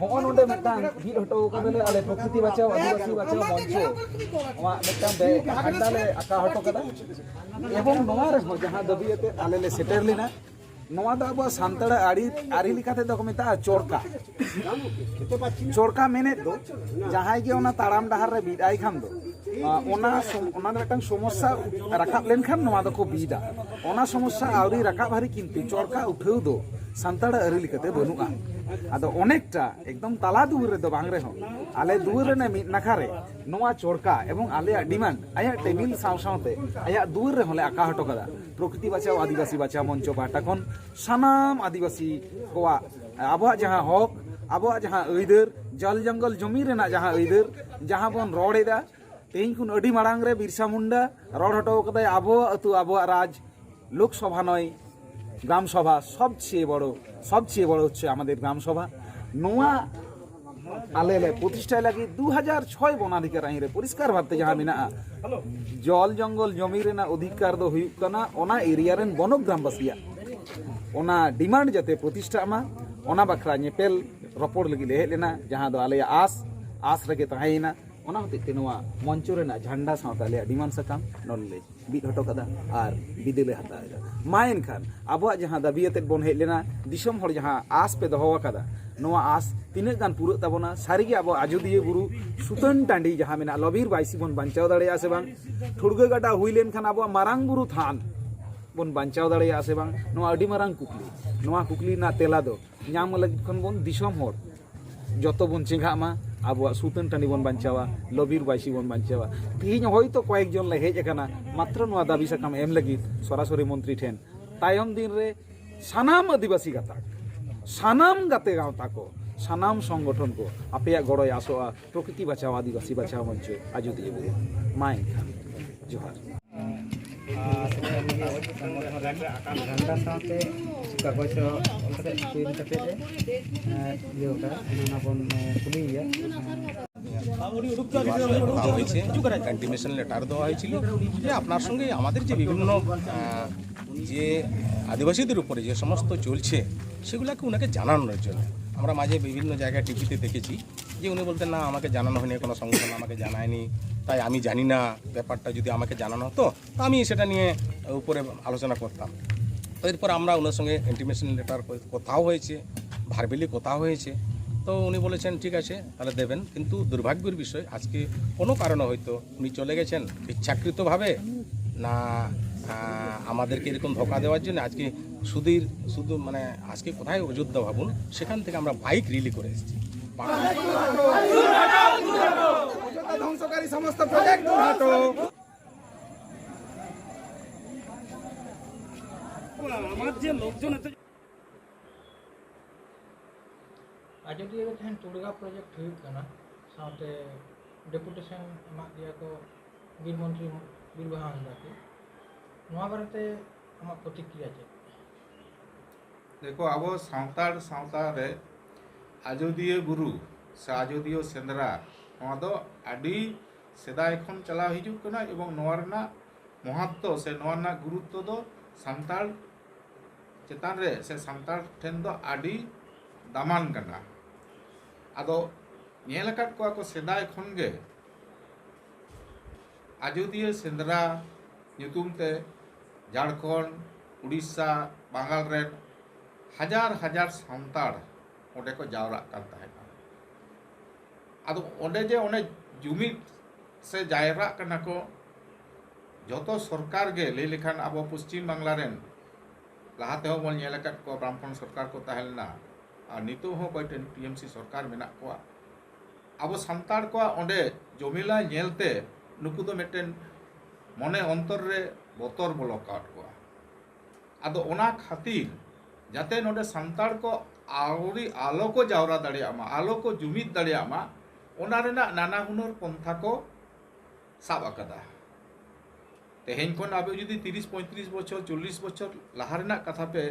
ᱦᱚᱸᱜᱼᱚ ᱱᱚᱰᱮ ᱢᱤᱫᱴᱟᱝ ᱵᱷᱤᱲ ᱦᱚᱴᱚ ᱠᱟᱫᱟᱞᱮ ᱟᱞᱮ ᱯᱨᱚᱠᱨᱤᱛᱤ ᱵᱟᱪᱟᱣ ᱟᱹᱫᱤᱵᱟᱹᱥᱤ ᱵᱟᱪᱟᱣ ᱢᱚᱧᱪᱚ, ᱱᱚᱣᱟ ᱢᱤᱫᱴᱟᱝ ᱵᱮ-, ᱟᱰᱰᱟ ᱞᱮ ᱟᱠᱟ ᱦᱚᱴᱚ ᱠᱟᱫᱟ᱾ ᱮᱵᱚᱝ ᱱᱚᱣᱟ ᱨᱮᱦᱚᱸ ᱡᱟᱦᱟᱸ ᱫᱟᱹᱵᱤ ᱟᱛᱮ ᱟᱞᱮ ᱞᱮ ᱥᱮᱴᱮᱨ ᱞᱮᱱᱟ, ᱱᱚᱣᱟ ᱫᱚ ᱟᱵᱚᱣᱟᱜ ᱥᱟᱱᱛᱟᱲᱟᱜ ᱟᱹᱨᱤ, ᱟᱹᱨᱤ ᱞᱮᱠᱟ ᱛᱮᱫᱚ ᱠᱚ ᱢᱮᱛᱟᱜᱼᱟ ᱪᱚᱨᱠᱟ᱾ ᱪᱚᱨᱠᱟ ᱢᱮᱱᱮᱫ ᱫᱚ ᱡᱟᱦᱟᱸᱭ ᱜᱮ ᱚᱱᱟ ᱛᱟᱲᱟᱢ ᱰᱟᱦᱟᱨ ᱨᱮ ᱵᱤᱫ ᱟᱭ ᱠᱷᱟᱱ ᱫᱚ, ᱟ, ᱚᱱᱟ ᱥᱚᱢ-, ᱚᱱᱟ ᱫᱚ ᱢᱤᱫᱴᱟᱝ ᱥᱚᱢᱚᱥᱥᱟ ᱨᱟᱠᱟᱵ ᱞᱮᱱᱠᱷᱟᱱ ᱱᱚᱣᱟ ᱫᱚᱠᱚ ᱵᱤᱫᱟ᱾ ᱚᱱᱟ ᱥᱚᱢᱚᱥᱥᱟ ᱟᱹᱣᱨᱤ ᱨᱟᱠᱟᱵ ᱦᱟᱹᱨᱤᱡ ᱠᱤᱱᱛᱩ ᱪᱚᱨᱠᱟ ᱩᱴᱷᱟᱹᱣ ᱫᱚ ᱥᱟᱱᱛᱟᱲᱟᱜ ᱟᱹᱨᱤ ᱞᱮᱠᱟᱛᱮ ᱵᱟᱹᱱᱩᱜᱼᱟ᱾ ᱟᱫᱚ ᱚᱱᱮᱠᱴᱟ ᱮᱠᱫᱚᱢ ᱛᱟᱞᱟ ᱫᱩᱣᱟᱹᱨ ᱨᱮᱫᱚ ᱵᱟᱝ ᱨᱮᱦᱚᱸ, ᱟᱞᱮ ᱫᱩᱣᱟᱹᱨ ᱨᱮᱱᱟᱜ ᱢᱤᱫ ᱱᱟᱠᱷᱟ ᱨᱮ ᱱᱚᱣᱟ ᱪᱚᱨᱠᱟ ᱮᱵᱚᱝ ᱟᱞᱮᱭᱟᱜ ᱰᱤᱢᱟᱱᱰ ᱟᱭᱟᱜ ᱴᱮᱵᱤᱞ ᱥᱟᱶ ᱥᱟᱶᱛᱮ ᱟᱭᱟᱜ ᱫᱩᱣᱟᱹᱨ ᱨᱮᱦᱚᱸ ᱞᱮ ᱟᱠᱟ ᱦᱚᱴᱚ ᱠᱟᱫᱟ᱾ ᱯᱨᱚᱠᱨᱤᱛᱤ ᱵᱟᱪᱟᱣ ᱟᱹᱫᱤᱵᱟᱹᱥᱤ ᱵᱟᱪᱟᱣ ᱢᱚᱧᱪᱚ ᱯᱟᱦᱴᱟ ᱠᱷᱚᱱ ᱥᱟᱱᱟᱢ ᱟᱹᱫᱤᱵᱟᱹᱥᱤ ᱠᱚᱣᱟᱜ ᱟᱵᱚᱣᱟᱜ ᱡᱟᱦᱟᱸ ᱦᱚᱠ, ᱟᱵᱚᱣᱟᱜ ᱡᱟᱦᱟᱸ ᱟᱹᱭᱫᱟᱹᱨ, ᱡᱚᱞ ᱡᱚᱝᱜᱚᱞ ᱡᱚᱢᱤ ᱨᱮᱱᱟᱜ ᱡᱟᱦᱟᱸ ᱟᱹᱭᱫᱟᱹᱨ, ᱡᱟᱦᱟᱸ ᱵᱚᱱ ᱨᱚᱲ ᱮᱫᱟ, ᱛᱮᱦᱮᱧ ᱠᱷᱚᱱ ᱟᱹᱰᱤ ᱢᱟᱲᱟᱝ ᱨᱮ ᱵᱤᱨᱥᱟ ᱢᱩᱱᱰᱟ ᱨᱚᱲ ᱦᱚᱴᱚ ᱠᱟᱫᱟᱭ, ᱟᱵᱚᱣᱟᱜ ᱟᱹᱛᱩ, ᱟᱵᱚᱣᱟᱜ ᱨᱟᱡᱽ, ᱞᱳᱠᱥᱚᱵᱷᱟ ᱱᱚᱭ, ᱜᱨᱟᱢ ᱥᱚᱵᱷᱟ ᱥᱚᱵᱪᱮᱭᱮ ᱵᱚᱲᱚ, ᱥᱚᱵᱪᱮᱭᱮ ᱵᱚᱲᱚ ᱦᱚᱪᱪᱷᱮ ᱟᱢᱟᱫᱮᱨ ᱜᱨᱟᱢ ᱥᱚᱵᱷᱟ᱾ ᱱᱚᱣᱟ ᱟᱞᱮ ᱞᱮ ᱯᱨᱚᱛᱤᱥᱴᱷᱟᱭ ᱞᱟᱹᱜᱤᱫ ᱫᱩ ᱦᱟᱡᱟᱨ ᱪᱷᱚᱭ ᱵᱚᱱᱟᱫᱷᱤᱠᱟᱨ ᱟᱹᱭᱤᱱ ᱨᱮ ᱯᱚᱨᱤᱥᱠᱟᱨ ᱵᱷᱟᱵᱛᱮ ᱡᱟᱦᱟᱸ ᱢᱮᱱᱟᱜᱼᱟ, ᱡᱚᱞ ᱡᱚᱝᱜᱚᱞ ᱡᱚᱢᱤ ᱨᱮᱱᱟᱜ ᱚᱫᱷᱤᱠᱟᱨ ᱫᱚ ᱦᱩᱭᱩᱜ ᱠᱟᱱᱟ ᱚᱱᱟ ᱮᱨᱤᱭᱟ ᱨᱮᱱ ᱵᱚᱱᱚ ᱜᱨᱟᱢᱵᱟᱥᱤᱭᱟᱜ᱾ ᱚᱱᱟ ᱰᱤᱢᱟᱱᱰ ᱡᱟᱛᱮ ᱯᱨᱚᱛᱤᱥᱴᱷᱟᱜ ᱢᱟ, ᱚᱱᱟ ᱵᱟᱠᱷᱨᱟ ᱧᱮᱯᱮᱞ ᱨᱚᱯᱚᱲ ᱞᱟᱹᱜᱤᱫ ᱞᱮ ᱦᱮᱡ ᱞᱮᱱᱟ, ᱡᱟᱦᱟᱸ ᱫᱚ ᱟᱞᱮᱭᱟᱜ ᱟᱥ, ᱟᱥ ᱨᱮᱜᱮ ᱛᱟᱦᱮᱸᱭᱮᱱᱟ᱾ ᱚᱱᱟ ᱦᱚᱛᱮᱡ ᱛᱮ ᱱᱚᱣᱟ ᱢᱚᱧᱪᱚ ᱨᱮᱱᱟᱜ ᱡᱷᱟᱱᱰᱟ ᱥᱟᱶᱛᱮ ᱟᱞᱮᱭᱟᱜ ᱰᱤᱢᱟᱱᱰ ᱥᱟᱠᱟᱢ ᱱᱚᱰᱮ ᱞᱮ ᱵᱤᱫ ᱦᱚᱴᱚ ᱠᱟᱫᱟ ᱟᱨ ᱵᱤᱫᱟᱹᱭ ᱞᱮ ᱦᱟᱛᱟᱣ ᱮᱫᱟ᱾ ᱢᱟ ᱮᱱᱠᱷᱟᱱ ᱟᱵᱚᱣᱟᱜ ᱡᱟᱦᱟᱸ ᱫᱟᱹᱵᱤ ᱟᱛᱮᱫ ᱵᱚᱱ ᱦᱮᱡ ᱞᱮᱱᱟ, ᱫᱤᱥᱚᱢ ᱦᱚᱲ ᱡᱟᱦᱟᱸ ᱟᱥ ᱯᱮ ᱫᱚᱦᱚ ᱟᱠᱟᱫᱟ, ᱱᱚᱣᱟ ᱟᱥ ᱛᱤᱱᱟᱹᱜ ᱜᱟᱱ ᱯᱩᱨᱟᱹᱜ ᱛᱟᱵᱚᱱᱟ? ᱥᱟᱹᱨᱤᱜᱮ ᱟᱵᱚ ᱟᱡᱚᱫᱤᱭᱟᱹ ᱵᱩᱨᱩ ᱥᱩᱛᱟᱹᱱ ᱴᱟᱺᱰᱤ ᱡᱟᱦᱟᱸ ᱢᱮᱱᱟᱜᱼᱟ, ᱞᱚᱵᱤᱨ ᱵᱟᱭᱥᱤ ᱵᱚᱱ ᱵᱟᱧᱪᱟᱣ ᱫᱟᱲᱮᱭᱟᱜᱼᱟ ᱥᱮ ᱵᱟᱝ? ᱴᱷᱩᱲᱜᱟᱹ ᱜᱟᱰᱟ ᱦᱩᱭ ᱞᱮᱱᱠᱷᱟᱱ ᱟᱵᱚᱣᱟᱜ ᱢᱟᱨᱟᱝ ᱵᱩᱨᱩ ᱛᱷᱟᱱ ᱵᱚᱱ ᱵᱟᱧᱪᱟᱣ ᱫᱟᱲᱮᱭᱟᱜᱼᱟ ᱥᱮ ᱵᱟᱝ? ᱱᱚᱣᱟ ᱟᱹᱰᱤ ᱢᱟᱨᱟᱝ ᱠᱩᱠᱞᱤ᱾ ᱱᱚᱣᱟ ᱠᱩᱠᱞᱤ ᱨᱮᱱᱟᱜ ᱛᱮᱞᱟ ᱫᱚ ᱧᱟᱢ ᱞᱟᱹᱜᱤᱫ ᱠᱷᱚᱱ ᱵᱚᱱ ᱫᱤᱥᱚᱢ ᱦᱚᱲ ᱡᱚᱛᱚ ᱵᱚᱱ ᱪᱮᱸᱜᱷᱟᱜ ᱢᱟ, ᱟᱵᱚᱣᱟᱜ ᱥᱩᱛᱟᱹᱱ ᱴᱟᱺᱰᱤ ᱵᱚᱱ ᱵᱟᱧᱪᱟᱣᱟ, ᱞᱚᱵᱤᱨ ᱵᱟᱭᱥᱤ ᱵᱚᱱ ᱵᱟᱧᱪᱟᱣᱟ᱾ ᱛᱮᱦᱮᱧ ᱦᱚᱭᱛᱳ ᱠᱚᱭᱮᱠ ᱡᱚᱱ ᱞᱮ ᱦᱮᱡ ᱟᱠᱟᱱᱟ ᱢᱟᱛᱨᱚ ᱱᱚᱣᱟ ᱫᱟᱹᱵᱤ ᱥᱟᱠᱟᱢ ᱮᱢ ᱞᱟᱹᱜᱤᱫ ᱥᱚᱨᱟᱥᱚᱨᱤ ᱢᱚᱱᱛᱨᱤ ᱴᱷᱮᱱ᱾ ᱛᱟᱭᱚᱢ ᱫᱤᱱ ᱨᱮ ᱥᱟᱱᱟᱢ ᱟᱹᱫᱤᱵᱟᱹᱥᱤ ᱜᱟᱛᱟᱠ, ᱥᱟᱱᱟᱢ ᱜᱟᱛᱮ ᱜᱟᱶᱛᱟ ᱠᱚ, ᱥᱟᱱᱟᱢ ᱥᱚᱝᱜᱚᱴᱷᱚᱱ ᱠᱚ ᱟᱯᱮᱭᱟᱜ ᱜᱚᱲᱚᱭ ᱟᱥᱚᱜᱼᱟ᱾ ᱯᱨᱚᱠᱨᱤᱛᱤ ᱵᱟᱪᱟᱣ ᱟᱹᱫᱤᱵᱟᱹᱥᱤ ᱵᱟᱪᱟᱣ ᱢᱚᱧᱪᱚ ᱟᱡᱚᱫᱤᱭᱟᱹ ᱵᱩᱨᱩ᱾ ᱢᱟ ᱮᱱᱠᱷᱟᱱ ᱡᱚᱦᱟᱨ᱾ ᱟᱨ ᱥᱮᱴᱮᱨ ᱞᱟᱹᱜᱤᱫ ᱥᱚᱝᱜᱚᱴᱷᱚᱱ ᱨᱮᱱ ᱡᱷᱟᱱᱰᱟ ᱥᱟᱶᱛᱮ ᱠᱟᱜᱚᱡᱽ ᱚᱞ ᱠᱟᱛᱮ ᱯᱨᱤᱱᱴ ᱠᱟᱛᱮ ᱮ, ᱤᱭᱟᱹ ᱠᱟᱜᱼᱟ, ᱚᱱᱟ ᱵᱚᱱ, ᱮ, ᱠᱩᱞᱤᱭᱮᱭᱟ᱾ দেওয়া হয়েছে, ইন্টিমেশন লেটার দেওয়া হয়েছিল যে আপনার সঙ্গে আমাদের যে বিভিন্ন আহ, যে আদিবাসীদের উপরে যে সমস্ত চলছে সেগুলোকে ওনাকে জানানোর জন্য। আমরা মাঝে বিভিন্ন জায়গায় টিভিতে দেখেছি যে উনি বলতেন, "না, আমাকে জানানো হয়নি, কোনো সংগঠন আমাকে জানায়নি, তাই আমি জানি না, ব্যাপারটা যদি আমাকে জানানো হতো তো আমি সেটা নিয়ে উপরে আলোচনা করতাম।" তো এরপর আমরা ওনার সঙ্গে ইন্টিমেশন লেটার কথাও হয়েছে, ভার্বালি কথা হয়েছে। তো উনি বলেছেন, "ঠিক আছে, তাহলে দেবেন।" কিন্তু দুর্ভাগ্যের বিষয়, আজকে কোনো কারণে হয়তো উনি চলে গেছেন ইচ্ছাকৃতভাবে, না আহ, আমাদেরকে এরকম ধোকা দেওয়ার জন্য। আজকে সুধীর শুধু মানে আজকে কোথায় অযোধ্যা ভবন, সেখান থেকে আমরা বাইক র্যালি করে এসেছি। অযোধ্যা ধ্বংসকারী সমস্ত প্রজেক্ট দূর হটো। আমার যে লোকজন এত ᱟᱡᱚᱫᱤᱭᱟᱹ ᱨᱮ ᱛᱮᱦᱮᱧ ᱴᱩᱲᱜᱟ ᱯᱨᱚᱡᱮᱠᱴ ᱦᱩᱭᱩᱜ ᱠᱟᱱᱟ, ᱥᱟᱶᱛᱮ ᱰᱮᱯᱩᱴᱮᱥᱚᱱ ᱮᱢᱟᱜ ᱜᱮᱭᱟ ᱠᱚ ᱵᱤᱨ ᱢᱚᱱᱛᱨᱤ ᱵᱤᱨ ᱵᱟᱦᱟ ᱦᱟᱸᱥᱫᱟ ᱠᱚ᱾ ᱱᱚᱣᱟ ᱵᱟᱨᱮᱛᱮ ᱟᱢᱟᱜ ᱯᱨᱚᱛᱤᱠᱨᱤᱭᱟ ᱪᱮᱫ? ᱫᱮᱠᱷᱚ, ᱟᱵᱚ ᱥᱟᱱᱛᱟᱲ ᱥᱟᱶᱛᱟ ᱨᱮ ᱟᱡᱚᱫᱤᱭᱟᱹ ᱵᱩᱨᱩ ᱥᱮ ᱟᱡᱚᱫᱤᱭᱟᱹ ᱥᱮᱸᱫᱽᱨᱟ, ᱱᱚᱣᱟ ᱫᱚ ᱟᱹᱰᱤ ᱥᱮᱫᱟᱭ ᱠᱷᱚᱱ ᱪᱟᱞᱟᱣ ᱦᱤᱡᱩᱜ ᱠᱟᱱᱟ ᱮᱵᱚᱝ ᱱᱚᱣᱟ ᱨᱮᱱᱟᱜ ᱢᱚᱦᱚᱛᱛᱚ ᱥᱮ ᱱᱚᱣᱟ ᱨᱮᱱᱟᱜ ᱜᱩᱨᱩᱛᱛᱚ ᱫᱚ ᱥᱟᱱᱛᱟᱲ ᱪᱮᱛᱟᱱ ᱨᱮ ᱥᱮ ᱥᱟᱱᱛᱟᱲ ᱴᱷᱮᱱ ᱫᱚ ᱟᱹᱰᱤ ᱫᱟᱢᱟᱱ ᱠᱟᱱᱟ᱾ ᱟᱫᱚ ᱧᱮᱞ ᱟᱠᱟᱫ ᱠᱚᱣᱟ ᱠᱚ ᱥᱮᱫᱟᱭ ᱠᱷᱚᱱ ᱜᱮ ᱟᱡᱚᱫᱤᱭᱟᱹ ᱥᱮᱸᱫᱽᱨᱟ ᱧᱩᱛᱩᱢ ᱛᱮ ᱡᱷᱟᱲᱠᱷᱚᱸᱰ, ᱩᱲᱤᱥᱥᱟ, ᱵᱟᱝᱜᱟᱞ ᱨᱮᱱ ᱦᱟᱡᱟᱨ ᱦᱟᱡᱟᱨ ᱥᱟᱱᱛᱟᱲ ᱚᱸᱰᱮ ᱠᱚ ᱡᱟᱣᱨᱟᱜ ᱠᱟᱱ ᱛᱟᱦᱮᱸᱱᱟ᱾ ᱟᱫᱚ ᱚᱸᱰᱮ ᱡᱮ ᱚᱱᱮ ᱡᱩᱢᱤᱫ ᱥᱮ ᱡᱟᱭᱨᱟᱜ ᱠᱟᱱᱟ ᱠᱚ, ᱡᱚᱛᱚ ᱥᱚᱨᱠᱟᱨ ᱜᱮ ᱞᱟᱹᱭ ᱞᱮᱠᱷᱟᱱ ᱟᱵᱚ ᱯᱚᱥᱪᱤᱢ ᱵᱟᱝᱞᱟ ᱨᱮᱱ ᱞᱟᱦᱟ ᱛᱮᱦᱚᱸ ᱵᱚᱱ ᱧᱮᱞ ᱟᱠᱟᱫ ᱠᱚᱣᱟ, ᱵᱟᱢᱯᱷᱨᱚᱱᱴ ᱥᱚᱨᱠᱟᱨ ᱠᱚ ᱛᱟᱦᱮᱸ ᱞᱮᱱᱟ, ᱟᱨ ᱱᱤᱛᱚᱜ ᱦᱚᱸ ᱚᱠᱚᱭ ᱴᱷᱮᱱ ᱴᱤ ᱮᱢ ᱥᱤ ᱥᱚᱨᱠᱟᱨ ᱢᱮᱱᱟᱜ ᱠᱚᱣᱟ᱾ ᱟᱵᱚ ᱥᱟᱱᱛᱟᱲ ᱠᱚᱣᱟᱜ ᱚᱸᱰᱮ ᱡᱚᱢᱮᱞᱟ ᱧᱮᱞᱛᱮ ᱱᱩᱠᱩ ᱫᱚ ᱢᱤᱫᱴᱮᱱ ᱢᱚᱱᱮ ᱚᱱᱛᱚᱨ ᱨᱮ ᱵᱚᱛᱚᱨ ᱵᱚᱞᱚ ᱟᱠᱟᱫ ᱠᱚᱣᱟ᱾ ᱟᱫᱚ ᱚᱱᱟ ᱠᱷᱟᱹᱛᱤᱨ ᱡᱟᱛᱮ ᱱᱚᱰᱮ ᱥᱟᱱᱛᱟᱲ ᱠᱚ ᱟᱹᱣᱨᱤ ᱟᱞᱚ ᱠᱚ ᱡᱟᱣᱨᱟ ᱫᱟᱲᱮᱭᱟᱜ ᱢᱟ, ᱟᱞᱚ ᱠᱚ ᱡᱩᱢᱤᱫ ᱫᱟᱲᱮᱭᱟᱜ ᱢᱟ, ᱚᱱᱟ ᱨᱮᱱᱟᱜ ᱱᱟᱱᱟ ᱦᱩᱱᱟᱹᱨ ᱯᱚᱱᱛᱷᱟ ᱠᱚ ᱥᱟᱵ ᱟᱠᱟᱫᱟ᱾ ᱛᱮᱦᱮᱧ ᱠᱷᱚᱱ ᱟᱵᱚ ᱡᱩᱫᱤ ᱛᱤᱨᱤᱥ ᱯᱚᱸᱭᱛᱨᱤᱥ ᱵᱚᱪᱷᱚᱨ, ᱪᱚᱞᱞᱤᱥ ᱵᱚᱪᱷᱚᱨ ᱞᱟᱦᱟ ᱨᱮᱱᱟᱜ ᱠᱟᱛᱷᱟ ᱯᱮ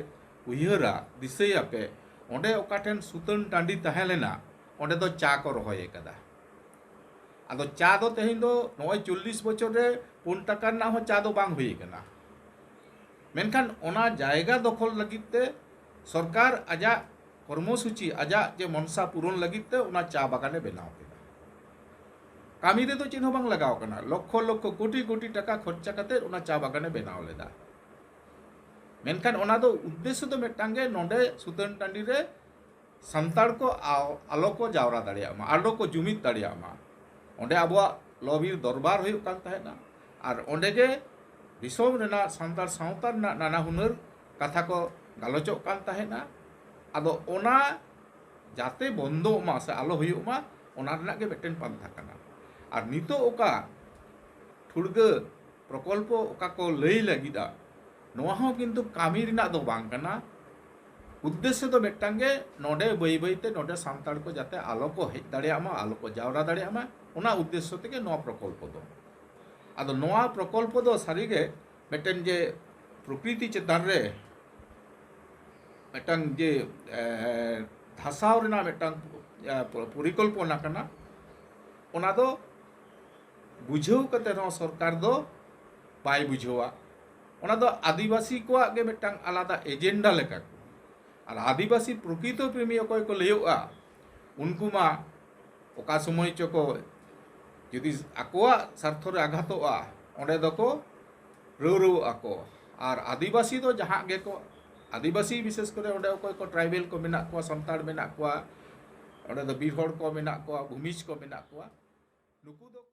ᱩᱭᱦᱟᱹᱨᱟ, ᱫᱤᱥᱟᱹᱭᱟᱯᱮ, ᱚᱸᱰᱮ ᱚᱠᱟ ᱴᱷᱮᱱ ᱥᱩᱛᱟᱹᱱ ᱴᱟᱺᱰᱤ ᱛᱟᱦᱮᱸ ᱞᱮᱱᱟ, ᱚᱸᱰᱮ ᱫᱚ ᱪᱟ ᱠᱚ ᱨᱚᱦᱚᱭ ᱟᱠᱟᱫᱟ᱾ ᱟᱫᱚ ᱪᱟ ᱫᱚ ᱛᱮᱦᱮᱧ ᱫᱚ ᱱᱚᱜᱼᱚᱭ ᱪᱚᱞᱞᱤᱥ ᱵᱚᱪᱷᱚᱨ ᱨᱮ ᱯᱩᱱ ᱴᱟᱠᱟ ᱨᱮᱱᱟᱜ ᱦᱚᱸ ᱪᱟ ᱫᱚ ᱵᱟᱝ ᱦᱩᱭ ᱟᱠᱟᱱᱟ᱾ ᱢᱮᱱᱠᱷᱟᱱ ᱚᱱᱟ ᱡᱟᱭᱜᱟ ᱫᱚᱠᱷᱚᱞ ᱞᱟᱹᱜᱤᱫ ᱛᱮ ᱥᱚᱨᱠᱟᱨ ᱟᱡᱟᱜ ᱠᱚᱨᱢᱚᱥᱩᱪᱤ, ᱟᱡᱟᱜ ᱡᱮ ᱢᱚᱱᱥᱟ ᱯᱩᱨᱚᱱ ᱞᱟᱹᱜᱤᱫ ᱛᱮ ᱚᱱᱟ ᱪᱟ ᱵᱟᱜᱟᱱᱮ ᱵᱮᱱᱟᱣ ᱠᱮᱫᱟ᱾ ᱠᱟᱹᱢᱤ ᱨᱮᱫᱚ ᱪᱮᱫ ᱦᱚᱸ ᱵᱟᱝ ᱞᱟᱜᱟᱣ ᱠᱟᱱᱟ, ᱞᱚᱠᱠᱷᱚ ᱞᱚᱠᱠᱷᱚ ᱠᱳᱴᱤ ᱠᱳᱴᱤ ᱴᱟᱠᱟ ᱠᱷᱚᱨᱪᱟ ᱠᱟᱛᱮ ᱚᱱᱟ ᱪᱟ ᱵᱟᱜᱟᱱᱮ ᱵᱮᱱᱟᱣ ᱞᱮᱫᱟ᱾ ᱢᱮᱱᱠᱷᱟᱱ ᱚᱱᱟ ᱫᱚ ᱩᱫᱽᱫᱮᱥᱥᱚ ᱫᱚ ᱢᱤᱫᱴᱟᱝ ᱜᱮ, ᱱᱚᱰᱮ ᱥᱩᱛᱟᱹᱱ ᱴᱟᱺᱰᱤ ᱨᱮ ᱥᱟᱱᱛᱟᱲ ᱠᱚ ᱟᱣ- ᱟᱞᱚ ᱠᱚ ᱡᱟᱣᱨᱟ ᱫᱟᱲᱮᱭᱟᱜ ᱢᱟ, ᱟᱞᱚ ᱠᱚ ᱡᱩᱢᱤᱫ ᱫᱟᱲᱮᱭᱟᱜ ᱢᱟ᱾ ᱚᱸᱰᱮ ᱟᱵᱚᱣᱟᱜ ᱞᱚᱵᱤᱨ ᱫᱚᱨᱵᱟᱨ ᱦᱩᱭᱩᱜ ᱠᱟᱱ ᱛᱟᱦᱮᱸᱱᱟ᱾ ᱟᱨ ᱚᱸᱰᱮ ᱜᱮ ᱫᱤᱥᱚᱢ ᱨᱮᱱᱟᱜ, ᱥᱟᱱᱛᱟᱲ ᱥᱟᱶᱛᱟ ᱨᱮᱱᱟᱜ ᱱᱟᱱᱟ ᱦᱩᱱᱟᱹᱨ ᱠᱟᱛᱷᱟ ᱠᱚ ᱜᱟᱞᱚᱪᱚᱜ ᱠᱟᱱ ᱛᱟᱦᱮᱸᱱᱟ᱾ ᱟᱫᱚ ᱚᱱᱟ ᱡᱟᱛᱮ ᱵᱚᱱᱫᱚᱜ ᱢᱟ ᱥᱮ ᱟᱞᱚ ᱦᱩᱭᱩᱜ ᱢᱟ, ᱚᱱᱟ ᱨᱮᱱᱟᱜ ᱜᱮ ᱢᱤᱫᱴᱮᱱ ᱯᱟᱱᱛᱷᱟ ᱠᱟᱱᱟ᱾ ᱟᱨ ᱱᱤᱛᱚᱜ ᱚᱠᱟ ᱴᱷᱩᱲᱜᱟᱹ ᱯᱨᱚᱠᱚᱞᱯᱚ ᱚᱠᱟ ᱠᱚ ᱞᱟᱹᱭ ᱞᱟᱹᱜᱤᱫᱟ, ᱱᱚᱣᱟ ᱦᱚᱸ ᱠᱤᱱᱛᱩ ᱠᱟᱹᱢᱤ ᱨᱮᱱᱟᱜ ᱫᱚ ᱵᱟᱝ ᱠᱟᱱᱟ᱾ ᱩᱫᱽᱫᱮᱥᱥᱚ ᱫᱚ ᱢᱤᱫᱴᱟᱝ ᱜᱮ, ᱱᱚᱰᱮ ᱵᱟᱹᱭ ᱵᱟᱹᱭ ᱛᱮ ᱱᱚᱰᱮ ᱥᱟᱱᱛᱟᱲ ᱠᱚ ᱡᱟᱛᱮ ᱟᱞᱚ ᱠᱚ ᱦᱮᱡ ᱫᱟᱲᱮᱭᱟᱜ ᱢᱟ, ᱟᱞᱚ ᱠᱚ ᱡᱟᱣᱨᱟ ᱫᱟᱲᱮᱭᱟᱜ ᱢᱟ, ᱚᱱᱟ ᱩᱫᱽᱫᱮᱥᱥᱚ ᱛᱮᱜᱮ ᱱᱚᱣᱟ ᱯᱨᱚᱠᱚᱞᱯᱚ ᱫᱚ᱾ ᱟᱫᱚ ᱱᱚᱣᱟ ᱯᱨᱚᱠᱚᱞᱯᱚ ᱫᱚ ᱥᱟᱹᱨᱤᱜᱮ ᱢᱤᱫᱴᱮᱱ ᱡᱮ ᱯᱨᱚᱠᱨᱤᱛᱤ ᱪᱮᱛᱟᱱ ᱨᱮ ᱢᱤᱫᱴᱟᱝ ᱡᱮ, ᱮ, ᱫᱷᱟᱥᱟᱣ ᱨᱮᱱᱟᱜ ᱢᱤᱫᱴᱟᱝ, ᱮ, ᱯᱚᱨᱤᱠᱚᱞᱯᱚᱱᱟ ᱠᱟᱱᱟ, ᱚᱱᱟ ᱫᱚ ᱵᱩᱡᱷᱟᱹᱣ ᱠᱟᱛᱮ ᱦᱚᱸ ᱥᱚᱨᱠᱟᱨ ᱫᱚ ᱵᱟᱭ ᱵᱩᱡᱷᱟᱹᱣᱟ᱾ ᱚᱱᱟ ᱫᱚ ᱟᱹᱫᱤᱵᱟᱹᱥᱤ ᱠᱚᱣᱟᱜ ᱜᱮ ᱢᱤᱫᱴᱟᱝ ᱟᱞᱟᱫᱟ ᱮᱡᱮᱱᱰᱟ ᱞᱮᱠᱟ᱾ ᱟᱨ ᱟᱹᱫᱤᱵᱟᱹᱥᱤ ᱯᱨᱚᱠᱨᱤᱛᱚ ᱯᱨᱮᱢᱤ ᱚᱠᱚᱭ ᱠᱚ ᱞᱟᱹᱭᱚᱜᱼᱟ, ᱩᱱᱠᱩ ᱢᱟ ᱚᱠᱟ ᱥᱚᱢᱚᱭ ᱪᱚᱠᱚ ᱡᱩᱫᱤ ᱟᱠᱚᱣᱟᱜ ᱥᱟᱨᱛᱷᱚ ᱨᱮ ᱟᱜᱷᱟᱛᱚᱜᱼᱟ, ᱚᱸᱰᱮ ᱫᱚᱠᱚ ᱨᱟᱹᱣᱨᱟᱹᱣᱚᱜ ᱟᱠᱚ᱾ ᱟᱨ ᱟᱹᱫᱤᱵᱟᱹᱥᱤ ᱫᱚ ᱡᱟᱦᱟᱸ ᱜᱮᱠᱚ, ᱟᱹᱫᱤᱵᱟᱹᱥᱤ ᱵᱤᱥᱮᱥ ᱠᱚᱨᱮ ᱚᱸᱰᱮ ᱚᱠᱚᱭ ᱠᱚ ᱴᱨᱟᱭᱵᱮᱞ ᱠᱚ ᱢᱮᱱᱟᱜ ᱠᱚᱣᱟ, ᱥᱟᱱᱛᱟᱲ ᱢᱮᱱᱟᱜ ᱠᱚᱣᱟ, ᱚᱸᱰᱮ ᱫᱚ ᱵᱤᱨ ᱦᱚᱲ ᱠᱚ ᱢᱮᱱᱟᱜ ᱠᱚᱣᱟ, ᱵᱷᱩᱢᱤᱡᱽ ᱠᱚ ᱢᱮᱱᱟᱜ ᱠᱚᱣᱟ, ᱱᱩᱠᱩ ᱫᱚ